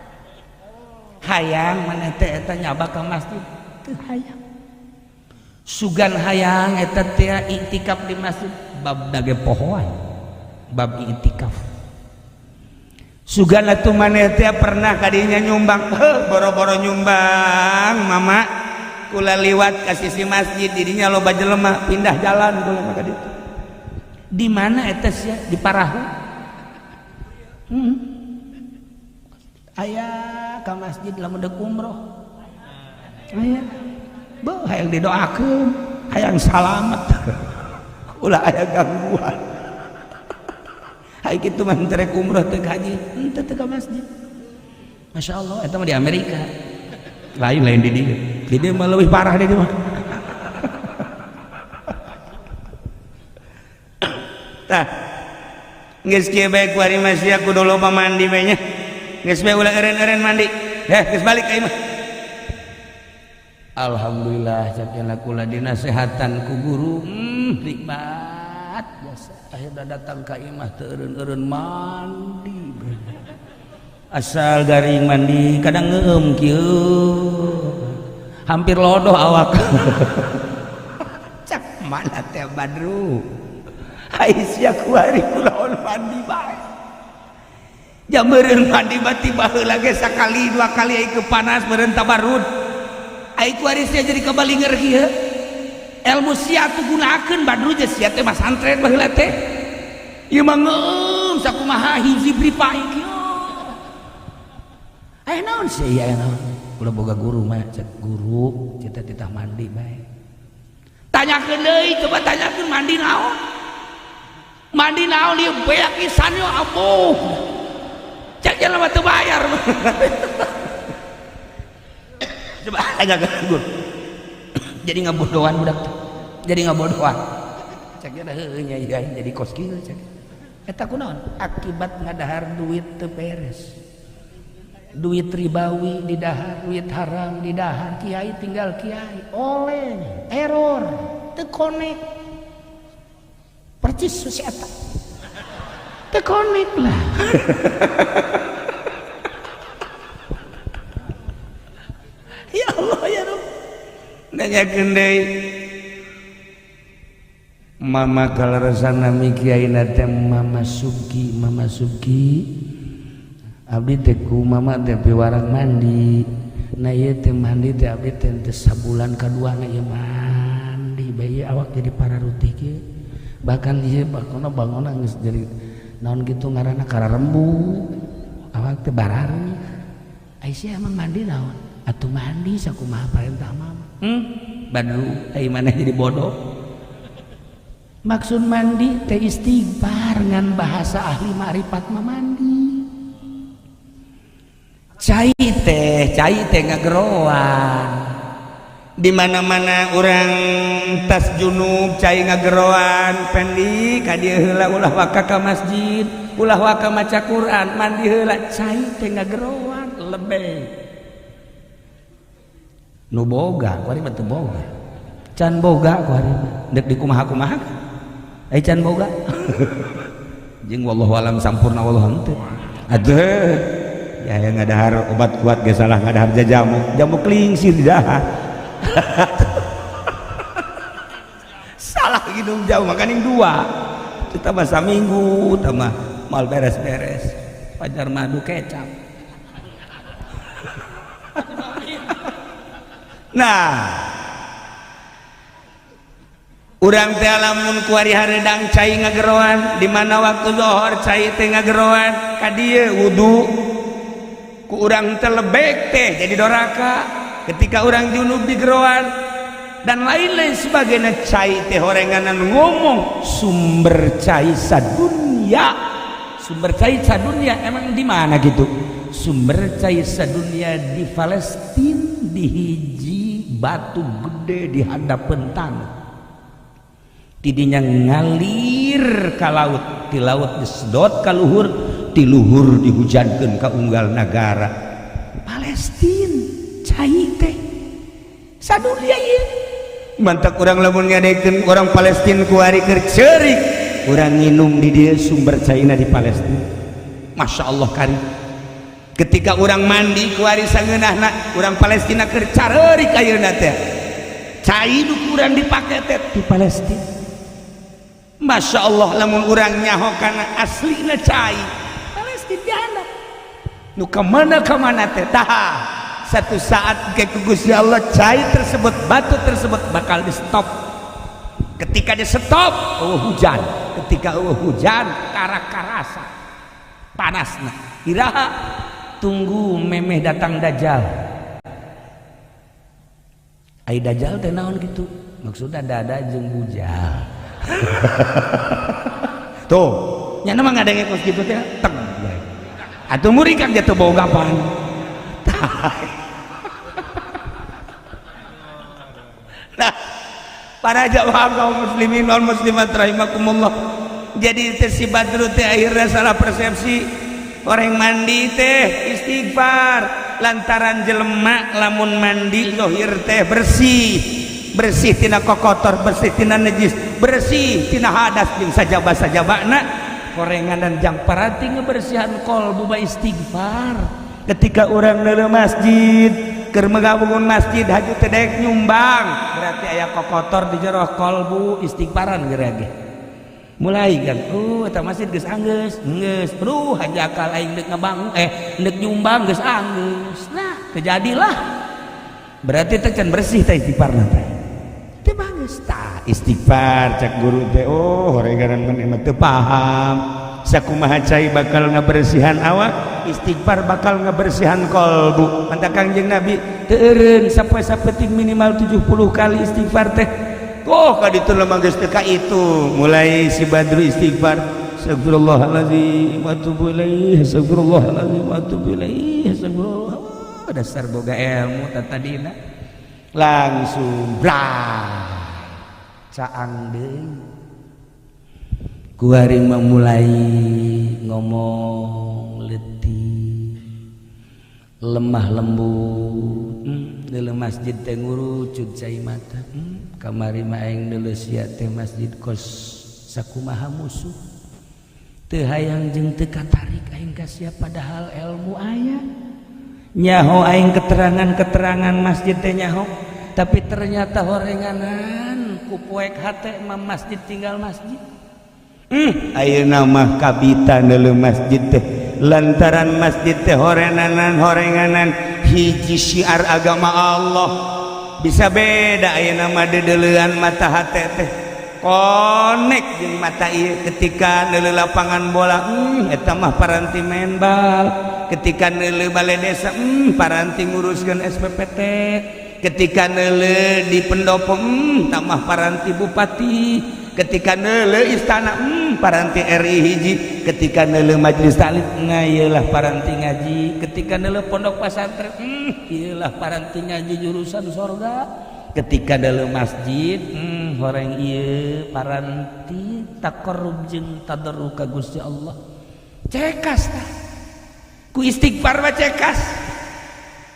Hayang maneh teh eta nyaba ka masjid teu hayang. Sugan hayang eta teh iktikaf di masjid bab dage pohoan bab iktikaf. Sugan atuh maneh teh pernah kadinya nyumbang, boro-boro nyumbang mama kula liwat ka sisi masjid didinya loba jelema pindah jalan kula mah ka ditu. Di mana eta sia? Di parahu. Aya ka masjid lamun deuk umroh. Aya. Beuh hayang didoakeun, hayang salamet. Ulah aya gangguan. Hai kitu mah teu rek umroh teu haji, henteu teu ka masjid. Masya Allah, eta mah di Amerika. Lain-lain di dieu. Di dieu mah leuwih parah di dieu mah. Tah. Geus kieu bae kuari mah sia kudu loba mandi bae nya. Geus bae ulah eureun-eureun mandi. Heh, geus balik ka imah. Alhamdulillah cak kula dinasehatan ku guru. Nikmat jasa. Akhirna datang ka imah teu eureun-eureun mandi. Asal garing mandi kadang ngeueum kieu. Hampir lodoh awak. Cak mana teh Badru. Ai sia kuari kulaon mandi bae. Jam meureun mandi bati baheula ge sakali dua kali ai panas meureun tabarud. Ai kuari sia jadi kabalinger kieu. Ilmu sia tuh gunakeun Badru je sia teh masantren baheula teh. Ieu mah ngeueum sakumaha hiji pripai kieu. Aya naon sih aya naon? Kula boga guru mah cek guru cita-cita mandi bae. Tanyakeun deui coba tanyakeun mandi naon? Mandi naon ieu beak pisan yo abuh. Cek jelema teu bayar. Coba tanyakeun guru. Jadi ngabodohan budak teh. Jadi ngabodohan. Cek nya heueuh nya ieu jadi kos kieu cek. Eta kunaon? Akibat ngadahar duit teu beres. Duit ribawi didahar, duit haram didahar, kiai tinggal kiai, oleng, error, teu connect. Percis si eta. Teu connect lah. Ya Allah ya Rabb. Nanyakeun deui. Mama kaleresan nami kiai teh Mama Subki, Mama Subki. Abdi teh ku mama teh piwarang mandi. Nah ieu teh mandi teh abdi teh teh sabulan kaduana ieu mandi bae awak jadi pararuti kieu. Bahkan ieu bakona bangona geus jadi naon kitu ngaranna kararembu. Awak teh barari. Ai sia emang mandi naon? Atuh mandi sakumaha parentah mama. Badru ai maneh jadi bodoh. Maksud mandi teh istighfar ngan bahasa ahli ma'rifat mah mandi. Cai teh ngageroan. Di mana-mana urang tas junub cai ngageroan, pendi ka dieu heula ulah waka ka masjid, ulah waka maca Quran, mandi heula cai teh ngageroan lebeh. Nu boga kuari mah teu boga. Can boga kuari mah deuk dikumaha-kumaha. Ai can boga. Jeung wallahu alam sampurna wallahu henteu. Aduh. Ya yang ngadahar obat kuat ge salah ngadahar jamu jamu klingsir didahar. Salah minum jamu makanin dua kita masa minggu tambah mal beres-beres pajar madu kecap. Nah urang teh lamun kuari hareudang cai ngageroan di mana waktu zuhur cai teh ngageroan ka dieu wudu ku urang telebek teh jadi doraka ketika urang junub di geroan dan lain-lain sebagainya. Cai teh horenganan ngomong sumber cai sadunia, sumber cai sadunia emang di mana gitu? Sumber cai sadunia di Palestina, di hiji batu gede di hadapan tanah tidinya ngalir ka laut, di laut disedot ka luhur, di luhur dihujankeun ka unggal nagara Palestina. Cai teh sadunia ieu mantak urang lamun ngadekeun orang Palestina ku ari keur ceurik urang nginum di dieu sumber caina di Palestina. Masya Allah kari ketika urang mandi ku ari sangeunahna urang Palestina keur careurik ayeuna teh cai nu kurang dipake teh di Palestina. Masya Allah lamun urang nyaho kana aslina cai Palestina dihandap nu kemana-kemana teh tah satu saat ke Gusti Allah cai tersebut batu tersebut bakal di stop. Ketika di stop oh hujan, ketika oh hujan kara-karasa panasna iraha Tunggu memeh datang Dajjal. Ai Dajjal teh naon gitu? Maksudnya dada jeung bujal. Tuh, nya mah ngadenge kos kitu teh teng. Atuh murid kan jatuh boga pan. Nah, para jamaah kaum muslimin wal muslimat rahimakumullah. Jadi teh si Badru teh akhirnya salah persepsi. Orang mandi teh istighfar lantaran jelema lamun mandi zahir teh bersih, bersih tina kokotor, bersih tina najis, bersih tina hadas jeung sajaba-sajabana. Korengan dan jang parati ngebersihan kolbu ba istighfar. Ketika orang neuleuh masjid keur megabangun masjid haju teh daek nyumbang, berarti aya kokotor di jero kolbu, istighfaran geura ge. Mulai kan, eta masjid geus anggeus, geus, aduh hajakal aing deuk ngabangun, deuk nyumbang geus anggeus. Nah, kejadilah. Berarti teh can bersih teh istighfarna teh. Teu bagus tah istighfar cak guru teh, oh horegaran maneh mah teu paham. Sakumaha cai bakal ngabersihan awak, istighfar bakal ngabersihan kolbu. Mantap Kangjeng Nabi teu eureun sapoe sapeting minimal 70 kali istighfar teh. Oh ka ditu lemah geus teu ka itu. Mulai si Badru istighfar, astagfirullahalazim wa atubu ilaih, astagfirullahalazim wa atubu ilaih, astagfirullah. Oh, dasar boga ilmu tadina. Langsung blah caang deui. Kuari mah mulai ngomong letih, lemah lembut. Neuleuh masjid teh ngurucut cai mata. Kamari mah aing neuleuh sia teh masjid kos sakumaha musuh. Teu hayang jeung teu katarik aing ka sia padahal ilmu aya. Nyaho aing keterangan-keterangan masjid teh nyaho, tapi ternyata horenganan ku poek hate mah masjid tinggal masjid. Ayeuna mah kabita neuleuh masjid teh lantaran masjid teh horenanan horenganan hiji syiar agama Allah. Bisa beda ayeuna mah deudeulean mata hate teh konek jeung mata ieu ketika neuleuh lapangan bola, eta mah paranti main bal. Ketika neuleuh balai desa, paranti nguruskeun SPPT. Ketika neuleuh di pendopo, tamah paranti bupati. Ketika neuleuh istana, paranti RI hiji. Ketika neuleuh majelis taklim, ngayelah paranti ngaji. Ketika neuleuh pondok pesantren, ieulah paranti ngaji jurusan sorga. Ketika neuleuh masjid, horeng ieu paranti taqarrub jeung tadarru ka Gusti Allah. Cekas tah ku istighfar mah cekas.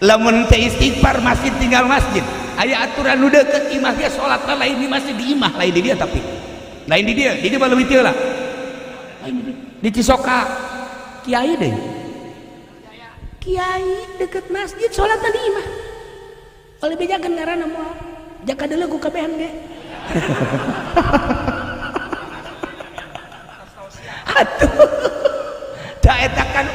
Lamun teh istighfar masjid tinggal masjid. Aya aturan nu deukeut imah ge salat lain di masjid, di imah lain di dia, tapi lain di dia, di dia mah leuwih teu lah. Lain di dia. Di Cisoka kiai deh, kiai deket masjid salatna di imah. Oleh bejakeun ngaranna moal jaka deuleu ku kabehan ge. Atuh da eta kan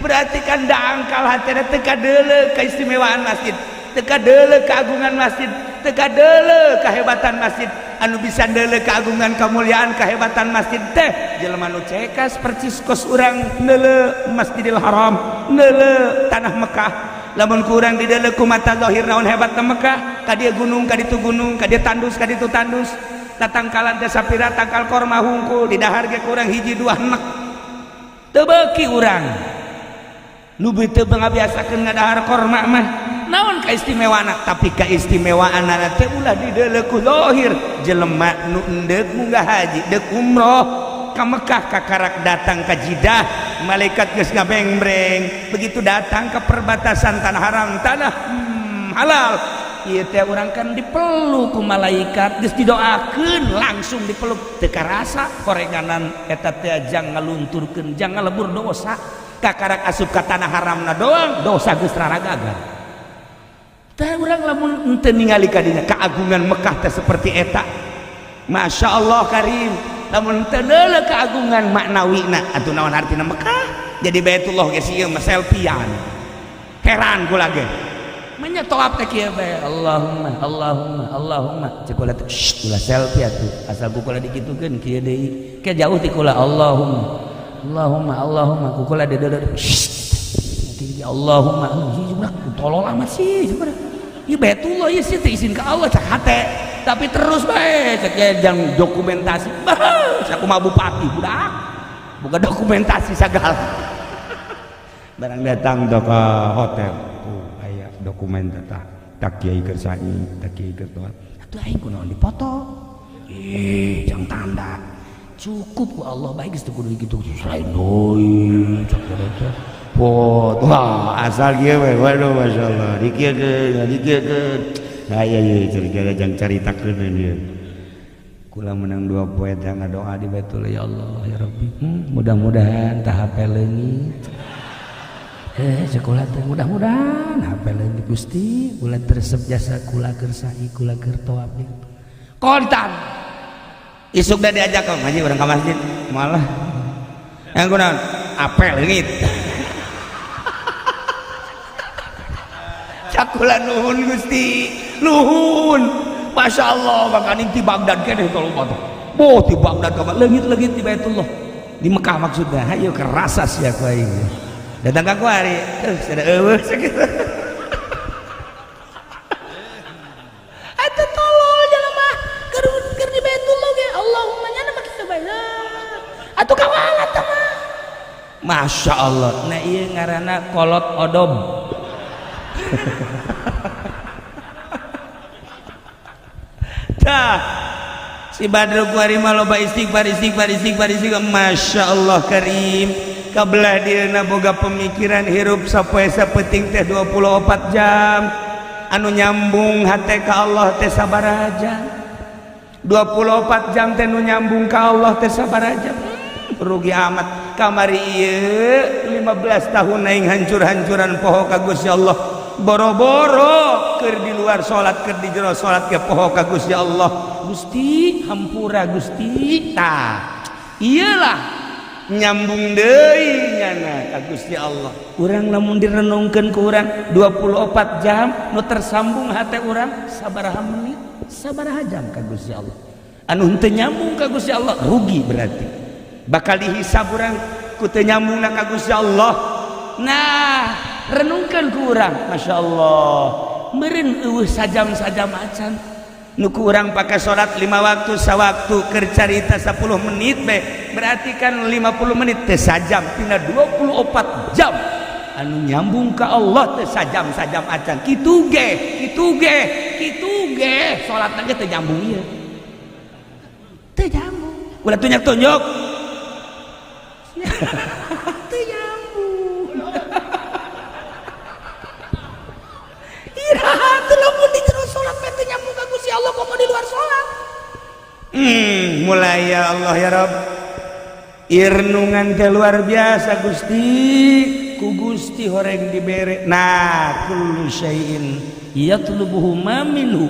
berarti kan dangkal hatena teu kadeuleu keistimewaan masjid, teu kadeuleu keagungan masjid, teu kadeuleu kehebatan masjid. Anu bisa ndeuleu keagungan, kemuliaan, kehebatan masjid teh jelema nu cekas percis kos urang ndeuleu Masjidil Haram, ndeuleu tanah Mekah. Lamun ku urang dideuleu ku mata zahir naon hebatna Mekah, ka dieu gunung, ka ditu gunung, ka dieu tandus, ka ditu tandus. Tatangkalan teh sapira tangkal korma hungkul, di dahar ge kurang hiji dua enek. Teu beuki urang. Nu teu ngabiasakeun ngadahar korma mah naon kaistimewaanna, tapi kaistimewaanna teh ulah dideuleu ku zahir. Jelema nu endeuk munggah haji, deuk umroh ka Mekah, kakarak datang ka Jidah, malaikat geus ngabengbreng. Begitu datang ke perbatasan tanah haram, tanah halal, ieu teh urang kan dipeluk ku malaikat, geus didoakeun langsung dipeluk, teu karasa korenganan eta teh jang ngalunturkeun, jang ngalebur dosa. Kakarak asup ka tanah haramna doang dosa geus raragagan. Tah urang lamun henteu ningali ka dinya keagungan Mekah teh seperti eta, Masya Allah karim. Lamun teu neuleuh keagungan maknawina, atuh naon artina Mekah? Jadi Baitullah ge sieun mah selfiean. Heran kula ge. Manya toap teh kieu bae, Allahumma Allahumma Allahumma. Cek kula teh, shh, ulah selfie atuh. Asal ku kula dikitukeun kieu deui. Ke jauh ti kula Allahumma Allahumma Allahumma ku kula deudeuh. Shh. tinggi Allahumma hiji tolol amat sih sebenarnya. Ieu Baitullah ieu sih teh izin ka Allah cak hate. Tapi terus bae cek jang dokumentasi. Bah, sakumaha bupati budak. Bukan dokumentasi sagala. Barang datang tuh ke hotel. Tuh aya dokumen tah. Tak kiai keur sa'i, tak kiai keur toat. Atuh aing kunaon dipoto. Ih, jang tanda. Cukup ku Allah baik geus teu kudu kitu selain deui cak teh. Pot, wah asal kieu we, waduh masyaallah, dikieukeun, dikieukeun. Aya ieu cerita jang caritakeun ieu. Kula menang 2 poe teh ngadoa di Baitullah ya Allah ya Rabbi. Mudah-mudahan tah HP leungit. Sekolah teh mudah-mudahan HP leungit Gusti, kula teresep jasa kula keur sa'i kula keur tawaf. Kontan. Isuk dah diajak ke ngaji orang ke masjid malah yang kunaon apel leungit. Cakula nuhun Gusti, nuhun. Masya Allah, makaning ti Baghdad keneh tolong mah. Boh ti Baghdad ka leungit-leungit di Baitullah. Di Mekah maksudnya. Hayu kerasa sia ku aing. Datang ka kuari, sada eueuh sakitu. Eta tolol jelema keur di Baitullah ge Allahumma nya mah kitu bae. Atuh kawalat teh mah. Masya Allah. Nah ieu ngaranna kolot odom. Tah si Badru kuari mah loba istighfar istighfar istighfar istighfar. Masya Allah karim. Kabelah dieuna boga pemikiran hirup sapoe sapeting teh 24 jam. Anu nyambung hate ka Allah teh sabaraha jam? 24 jam teh nu nyambung ka Allah teh sabaraha jam? Rugi amat kamari ieu 15 tahun aing hancur-hancuran poho ka Gusti Allah. Boro-boro keur di luar salat keur di jero salat ge poho ka Gusti Allah. Gusti hampura Gusti. Tah iyalah nyambung deui nyana ka Gusti Allah. Urang lamun direnungkeun ku urang 24 jam nu tersambung hate urang sabaraha menit sabaraha jam ka Gusti Allah. Anu henteu nyambung ka Gusti Allah rugi berarti. Bakal dihisab urang ku teu nyambungna ka Gusti Allah. Nah, renungkeun ku urang, Masya Allah. Meureun eueuh sajam-sajam acan. Nu ku urang pake salat 5 waktu sawaktu keur carita 10 menit be, berarti kan 50 menit teh sajam tina 24 jam. Anu nyambung ka Allah teh sajam-sajam acan. Kitu ge, kitu ge, kitu ge salatna ge teu nyambung ieu. Teu nyambung. Ulah tunjuk-tunjuk. Teu nyambung. Iraha teu lamun di jero salat teh teu nyambung ka Gusti Allah komo di luar salat. Mulai ya Allah ya Rabb. Irnungan teh luar biasa Gusti. Ku Gusti horeng dibere. Nah, kullu syai'in yatlubuhu ma minhu.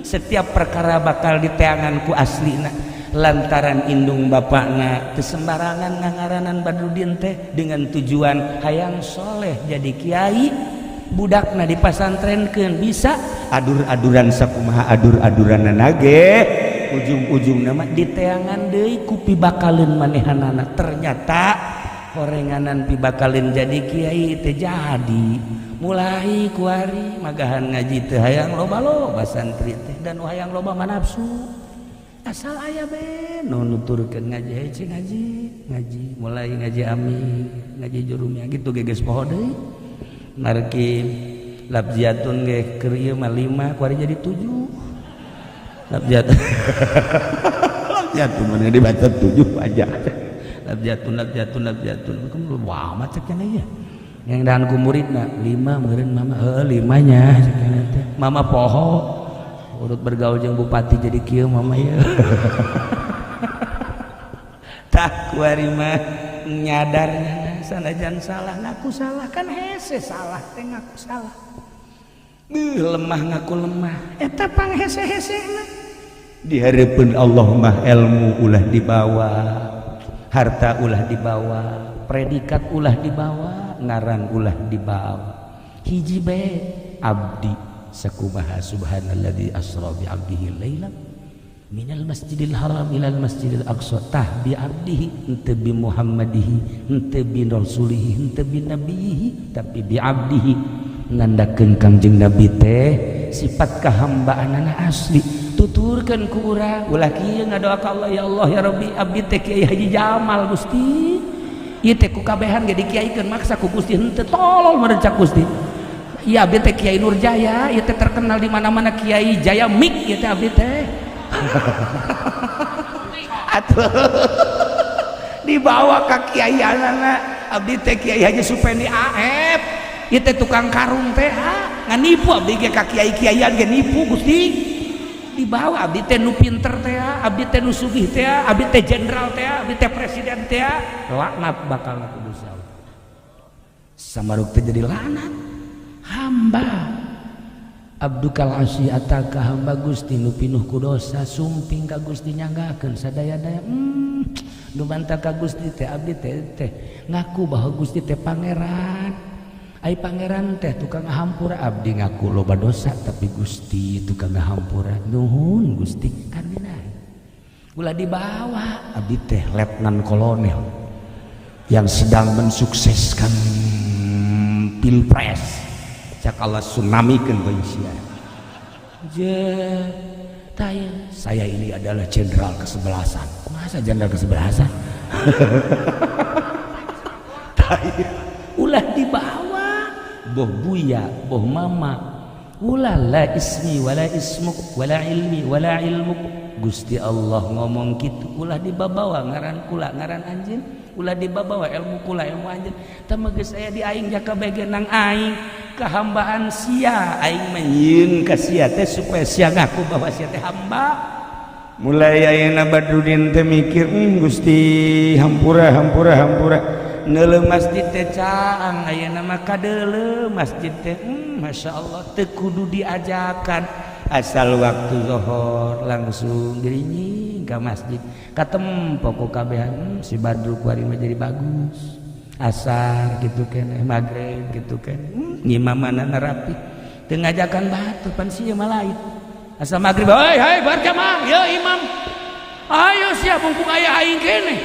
Setiap perkara bakal diteangan ku aslina. Lantaran indung bapakna teu sembarangan ngangaranan Badrudin teh dengan tujuan hayang soleh jadi kiai, budakna dipasantrenkeun bisa adur-aduran sakumaha adur-aduranna ge ujung-ujungna mah diteangan deui ku pibakaleun manehanana. Ternyata horenganan pibakaleun jadi kiai teh jadi mulai kuari magahan ngaji teh hayang loba-loba santri teh dan hayang loba manapsu. Asal aya be nu nuturkeun ngaji hece ngaji ngaji mulai ngaji ami ngaji jurumnya gitu ge geus poho deui. Marki labjiatun ge keur ieu mah 5 kuari jadi 7. Labjiatun labjiatun mana dibaca 7 aja. Labjiatun labjiatun labjiatun wah amat cek cenah ieu. Yang dahan ku muridna 5 meureun mama heuh 5 nya cek cenah teh. Mama poho urut bergaul jeung bupati jadi kieu mama ieu. Tah kuari mah nyadarnya sanajan salah ngaku salah kan hese salah teh ngaku salah. Beuh lemah ngaku lemah eta pang hese-hesena. Di hareupeun Allah mah ilmu ulah dibawa, harta ulah dibawa, predikat ulah dibawa, ngaran ulah dibawa. Hiji bae abdi sakumaha subhanalladzi asra bi abdihi lailan. Minal Masjidil Haram ilal Masjidil Aqsa tah bi abdihi henteu bi Muhammadihi henteu bi rasulihi henteu bi nabihi tapi bi abdihi ngandakeun Kangjeng Nabi teh sifat kahambaanana asli tuturkeun ku urang ulah kieu ngadoa ka Allah ya Allah ya Rabbi abdi teh Kiai Haji Jamal Gusti ieu teh ku kabehan ge dikiaikeun maksa ku Gusti henteu tolol merencak Gusti ieu abdi teh Kiai Nurjaya ieu teh terkenal di mana-mana Kiai Jaya Mik ieu teh abdi teh atuh dibawa ka kiai anana abdi teh Kiai Haji Supendi AF ieu teh tukang karung teh nganipu abdi ge ka kiai-kiaian ge nipu Gusti dibawa abdi teh nu pinter teh abdi teh nu sugih teh abdi teh jenderal teh abdi teh presiden teh laknat bakal ku Gusti Allah samaruk teh jadi laknat hamba abdukal asi ataka hamba Gusti nu pinuh ku dosa sumping ka Gusti nyanggakeun sadaya-daya nu bantah ka Gusti teh abdi teh teh ngaku bahwa Gusti teh pangeran ai pangeran teh tukang ngahampura abdi ngaku loba dosa tapi Gusti tukang ngahampura nuhun Gusti karmina ulah dibawa abdi teh letnan kolonel yang sedang mensukseskan pilpres cak Allah tsunamikeun ka sia je taya saya ini adalah jenderal kesebelasan masa jenderal kesebelasan taya ulah dibawa boh buya boh mama ulah la ismi wala ismuk wala ilmi wala ilmuk Gusti Allah ngomong gitu ulah dibawa ngaran kula ngaran anjeun ulah dibawa ilmu kula ilmu anjeun tah mah geus aya di aing jaka bege nang aing kehambaan sia aing menyieun ka sia teh supaya sia ngaku bahwa sia teh hamba mulai ayeuna Badrudin teh mikir Gusti hampura hampura hampura neuleuh masjid teh caang ayeuna mah kadeuleuh masjid teh Masya Allah teu kudu diajakan asal waktu zuhur langsung gerinying ka masjid katempo ku kabehan si Badru kuari mah jadi bagus asar gitu keneh maghrib gitu keneh ngimamanana rapi teu ngajakan batu pan sia mah lain asal maghrib hei hei berjamaah ya imam ayo sia mumpung aya aing keneh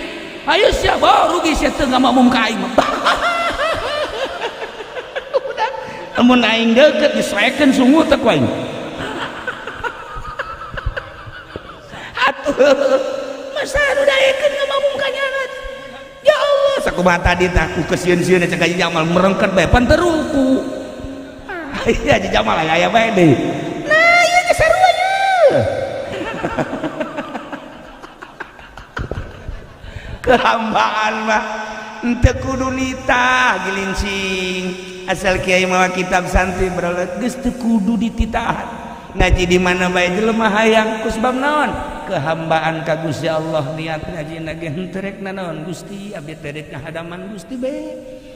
ayo sia bawa rugi sia teu ngamakmum ka aing mah udah lamun aing deukeut diserekeun sungut teh ku aing atuh masa nu daekeun ngamakmum ka nyana ya Allah sakumaha tadi tah ku kesieun-sieun cek Haji Jamal merengket bae pan teruku iya Haji Jamal aya bae deui nah ieu ge sarua ye kehambaan mah henteu kudu nitah gilincing asal kiai mawa kitab santri berolet geus teu kudu dititahan ngaji di mana bae jelema hayang ku sebab naon kehambaan ka Gusti Allah niat ngaji ge henteu rek nanaon Gusti abdi teh rek ngahadaman Gusti bae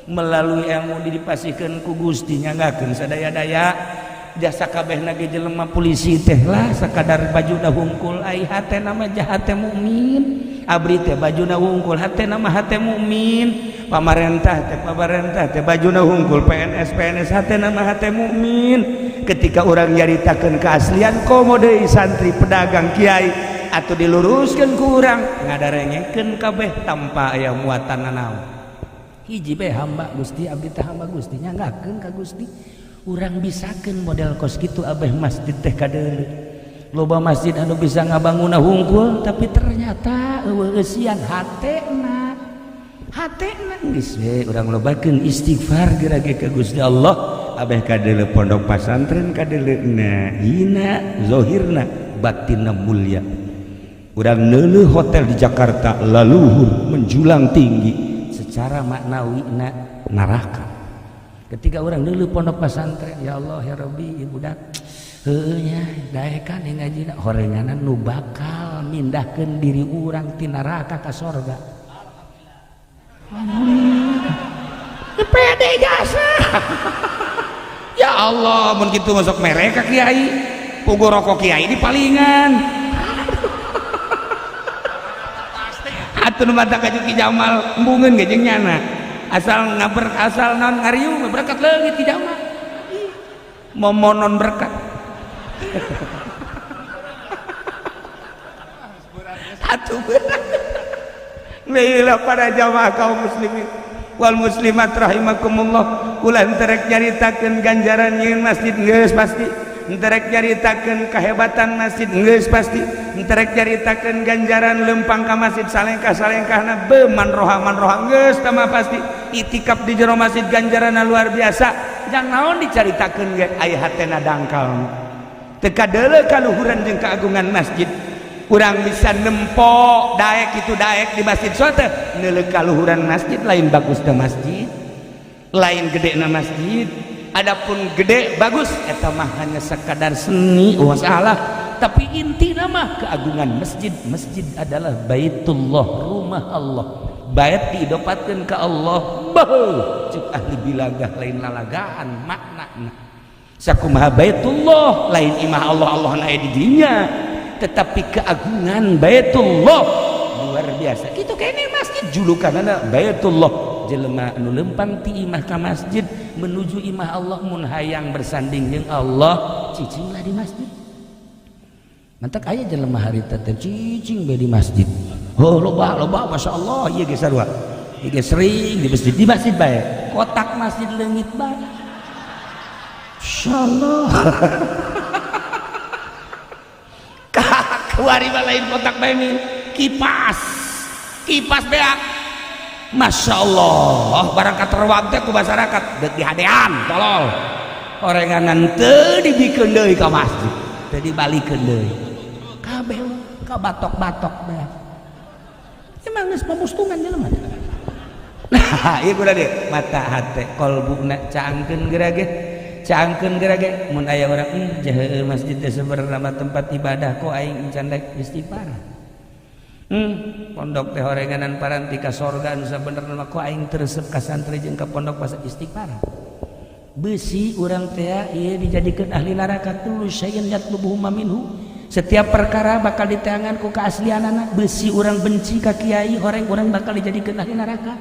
melalui ilmu dipasihkeun ku Gusti nyanggakeun sadaya-daya jasa kabehna ge jelema polisi teh lah sakadar bajuna hungkul ai hatena mah jahat teh mukmin abri teh bajuna hungkul hatena mah hate mukmin pamarentah teh bajuna hungkul PNS PNS hatena mah hate mukmin ketika orang nyaritakeun keaslian komo deui santri pedagang kiai atau diluruskeun ku urang ngadarengekeun kabeh tanpa aya muatan nanaon hiji bae hamba Gusti abdi teh hamba Gusti nyanggakeun ka Gusti urang bisakeun model kos kitu abeh masjid teh kadeuleu loba masjid anu bisa ngabangunna hungkul tapi ternyata eueuh eusian hatena hatena geus we urang lobakeun istighfar geura ge ka Gusti Allah abeh kadeuleu pondok pasantren kadeuleuna hina zahirna batinna mulia urang neuleuh hotel di Jakarta laluhur menjulang tinggi secara maknawina neraka ketika orang neuleuh pondok pesantren ya Allah ya Rabbi ieu budak heueuh nya daekan ngajina horenganan nu bakal mindahkeun diri urang ti neraka ka sorga alhamdulillah pede jasa ya Allah mun kitu masuk mereka kiai pugu rokok kiai di palingan atuh nu mata ka Ki Jamal embungeun ge jeung nyana asal ngaber asal naon ngariung berkat leungit Ki Jamal momonon berkat Atuh beunang. Baiklah para jamaah kaum muslimin wal muslimat rahimakumullah, ulah terek nyaritakeun ganjaran nyieun masjid geus pasti, terek nyaritakeun kehebatan masjid geus pasti, terek nyaritakeun ganjaran lempang ka masjid salengkah-salengkahna be manroha manroha geus tama pasti, itikaf di jero masjid ganjaranna luar biasa. Jang naon dicaritakeun ge aya hatena dangkal teu kadeuleu kaluhuran jeung keagungan masjid. Urang bisa nempo daek itu daek di masjid sote neuleuh kaluhuran masjid, lain bagus teh masjid, lain gede na masjid. Adapun gede bagus eta mah hanya sekadar seni masalah, tapi inti nama keagungan masjid. Masjid adalah baitullah, rumah Allah, bait diidopatkeun ka Allah. Beuh, cek ahli bilagah lain lalagaan maknana sakumaha baitullah lain imah Allah, Allah na di dinya, tetapi keagungan baitullah luar biasa. Kitu kene masjid julukanana baitullah. Jelema anu lempang ti imah ka masjid menuju imah Allah, mun hayang bersanding jeung Allah cicinglah di masjid. Mantak aya jelema harita teh cicing bae di masjid. Oh loba loba masyaallah, ieu ge sarua. Ieu ge sering di masjid bae. Kotak masjid leungit bae. Insyaallah. Kuari mah lain kotak bae kipas. Kipas beak. Masya Allah, barang katerwag teh ku masyarakat deuk dihadean tolol. Orenganan teu dibikeun deui ka masjid, teu dibalikeun deui. Kabeh ka batok-batok beak. Emang geus pamustungan jelema. Nah, ieu kudu deui mata hate kolbuna caangkeun geura ge. Caangkeun geura ge mun aya urang jaheueuh masjid teh sebenarna mah tempat ibadah kok aing encan rek istighfar. Pondok teh horenganan paranti ka sorga anu sabenerna mah kok aing teu resep ka santri jeung ka pondok pas istighfar. Besi urang teh ieu dijadikeun ahli neraka kullu syai'in yatlubuhu minhu. Setiap perkara bakal diteangan ku keaslianana. Besi urang benci ka kiai horeng urang bakal dijadikeun ahli neraka.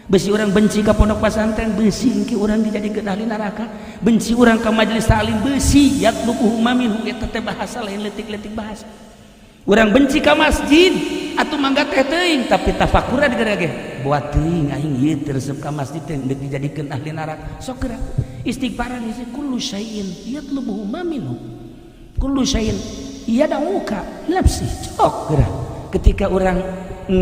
Besi orang benci ke pondok pesantren, besi engke urang dijadikeun ahli neraka. Benci urang ke majelis taklim, besi yatlubuhu minhu eta teh bahasa lain leutik-leutik bahasa. Urang benci ka masjid atuh mangga teh teuing tapi tafakuran geura ge buat teuing aing ieu teu resep ka masjid teh deuk dijadikeun ahli neraka. Sok geura istighfaran isi kullu syai'in yatlubuhu minhu. Kullu syai'in yad'uka nafsi cok geura ketika urang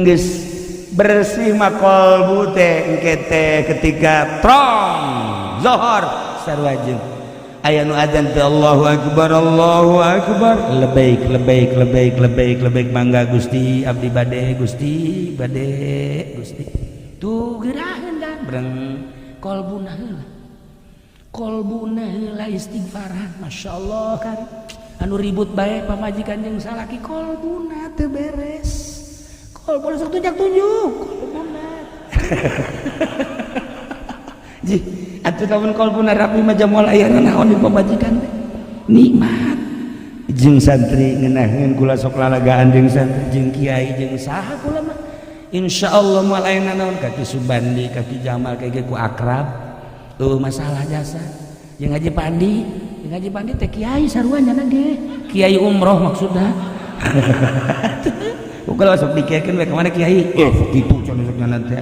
geus bersih mah kolbu teh engke teh ketika trong zohor sarua jeung aya nu adzan teh Allahu akbar Allahu akbar lebaik lebaik lebaik lebaik lebaik mangga Gusti abdi bade Gusti bade Gusti tuh geuraheun dan breng kolbuna heula kolbuna heula istighfaran masyaallah kan anu ribut bae pamajikan jeung salaki kolbuna teu beres. Kolbuna sok tunjuk-tunjuk kolbuna. Ji, atuh lamun kolbuna rapi mah jamal aya naon di pamajikan teh. Nikmat. Jeung santri ngeunaheun kula sok lalagaan jeung santri jeung kiai jeung saha kula mah. Insyaallah moal aya nanaon ka Ki Subandi, ka Ki Jamal ka ku akrab. Eueuh masalah jasa. Jeung Haji Pandi, jeung Haji Pandi teh kiai sarua nya ge. Kiai umroh maksudna. Kalau sok dikirkeun we ka mana kiai? Eh, sok kitu cenah sok nyanan teh.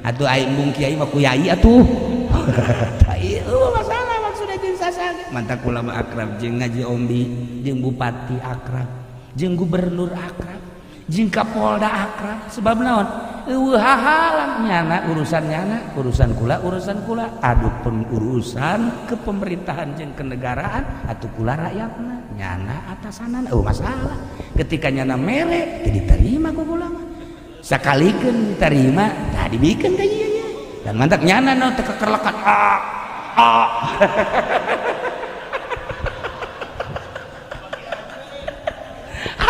Atuh aing mung kiai mah ku yai atuh. Tah ieu masalah maksudna jeung sasa ge. Mantak kula mah akrab jeung Ngaji Ombi, jeung bupati akrab, jeung gubernur akrab, jeung kapolda akrab. Sebab naon? Eueuh hahalang nyana urusan nyana, urusan kula, urusan kula. Adupun urusan kepemerintahan jeung kenegaraan atuh kula rakyatna. Nyana atasanan eueuh masalah. Ketika nyana mere teu diterima ku kula mah. Sakalikeun diterima tah dibikeun ka ieu nya. Dan mantak nyana no teu kekerlekan ah ah.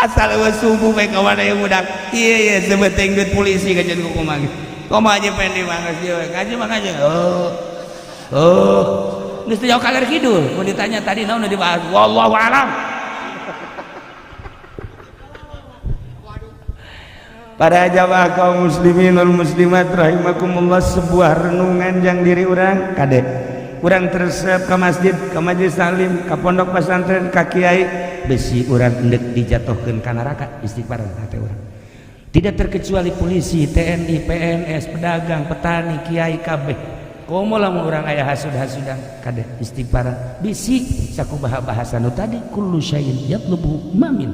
Asal eueuh subuh bae ka mana ieu budak. Ieu ieu sebeteng duit polisi ka jeung kumaha. Kumaha aja pengen manggas ieu ngaji mah ngaji. Oh. Oh. Geus teu jauh kaler kidul. Mun ditanya tadi naon nu dibahas? Wallahu alam. Para jamaah kaum muslimin wal muslimat rahimakumullah, sebuah renungan yang diri urang kade. Urang teresep ka masjid, ka majelis taklim, ka pondok pesantren, ka kiai, besi urang endek dijatuhkeun ka neraka istighfar hate urang. Tidak terkecuali polisi, TNI, PNS, pedagang, petani, kiai, kabeh. Komo lamun urang aya hasud-hasudan, kade istighfar, bisi sakumaha bahasa nu tadi, kullu syai'in yatlubu mamin.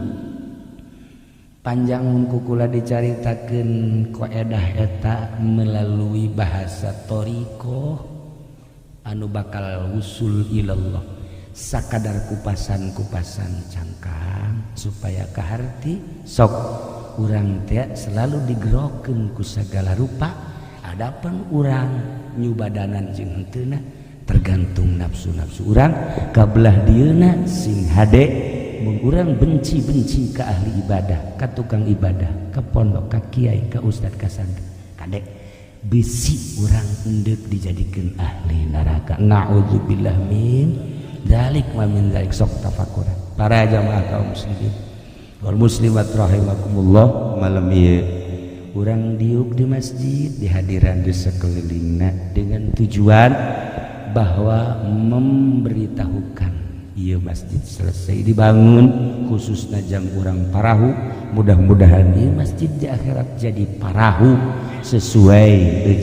Panjang mun ku kula dicaritakeun koedah eta melalui bahasa thoriqoh anu bakal wusul ilallah, sakadar kupasan-kupasan cangkang supaya kaharti. Sok urang teh selalu digerokeun ku segala rupa. Adapun urang nyubadanan jeung henteuna tergantung nafsu-nafsu urang. Kabelah dieuna sing hade, mun urang benci-benci ke ahli ibadah, ka tukang ibadah, ke pondok, ka kiai, ka ustad, ka santri, kade bisi urang endek dijadikan ahli neraka. Na'udzubillah min dzalik wa min dzalik. Sok tafakuran para jamaah kaum muslimin wal muslimat rahimakumullah. Malam ieu urang diuk di masjid, di hadiran di sekelilingna, dengan tujuan bahwa memberitahukan ieu masjid selesai dibangun khususnya jang urang Parahu. Mudah-mudahan ieu masjid di akhirat jadi parahu sesuai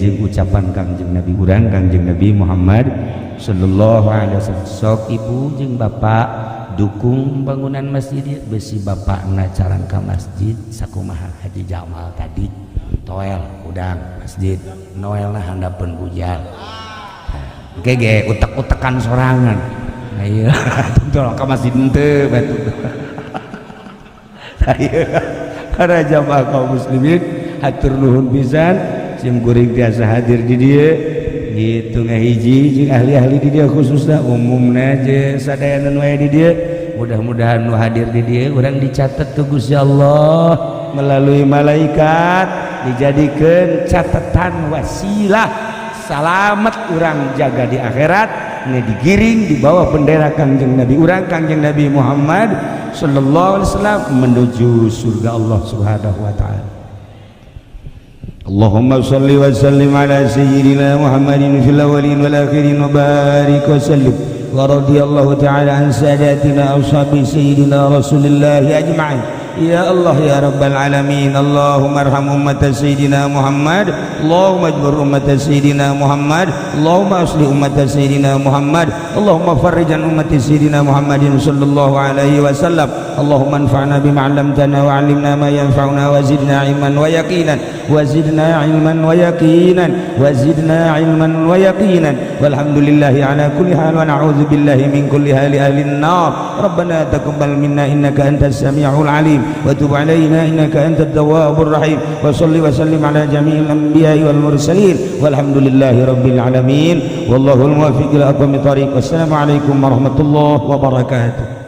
jeung ucapan Kangjeng Nabi urang, Kangjeng Nabi Muhammad sallallahu alaihi wasallam. Sok ibu jeung bapak dukung bangunan masjid. Besi bapakna carang ka masjid sakumaha Haji Jamal tadi, toel udang masjid, noelna handapeun bujal gege utek-utekan sorangan. Nah iya, tolong ka masjid henteu batu. Nah iya, para jamaah kaum muslimin, hatur nuhun pisan sim kuring tiasa hadir di dieu gitu, ngahiji jeung ahli-ahli di dieu, khususna umumna jeung sadayana nu aya di dieu. Mudah-mudahan nu hadir di dieu urang dicatat ku Gusti Allah melalui malaikat, dijadikan catatan wasilah salamet urang jaga di akhirat. Ini digiring di bawah bendera Kangjeng Nabi urang, Kangjeng Nabi Muhammad sallallahu alaihi wasallam, menuju surga Allah Subhanahu wa taala. اللهم صل وسلم على سيدنا محمد في الأولين والآخرين وبارك وسلم، ورضي الله تعالى عن ساداتنا أصحاب سيدنا رسول الله أجمعين. يا الله يا رب العالمين، اللهم ارحم أمة سيدنا محمد، اللهم اجبر أمة سيدنا محمد، اللهم أصلح أمة سيدنا محمد، اللهم فرج عن أمة سيدنا محمد صلى الله عليه وسلم. اللهم انفعنا بما علمتنا وعلمنا ما ينفعنا وزدنا علما ويقينا، وزدنا علما ويقينا، وزدنا علما ويقينا. والحمد لله على كل حال، ونعوذ بالله من كل حال أهل النار. ربنا تقبل منا إنك أنت السميع العليم، وتب علينا إنك أنت التواب الرحيم، وصل وسلم على جميع الأنبياء والمرسلين، والحمد لله رب العالمين، والله الموفق إلى أقوم الطريق. والسلام عليكم ورحمة الله وبركاته.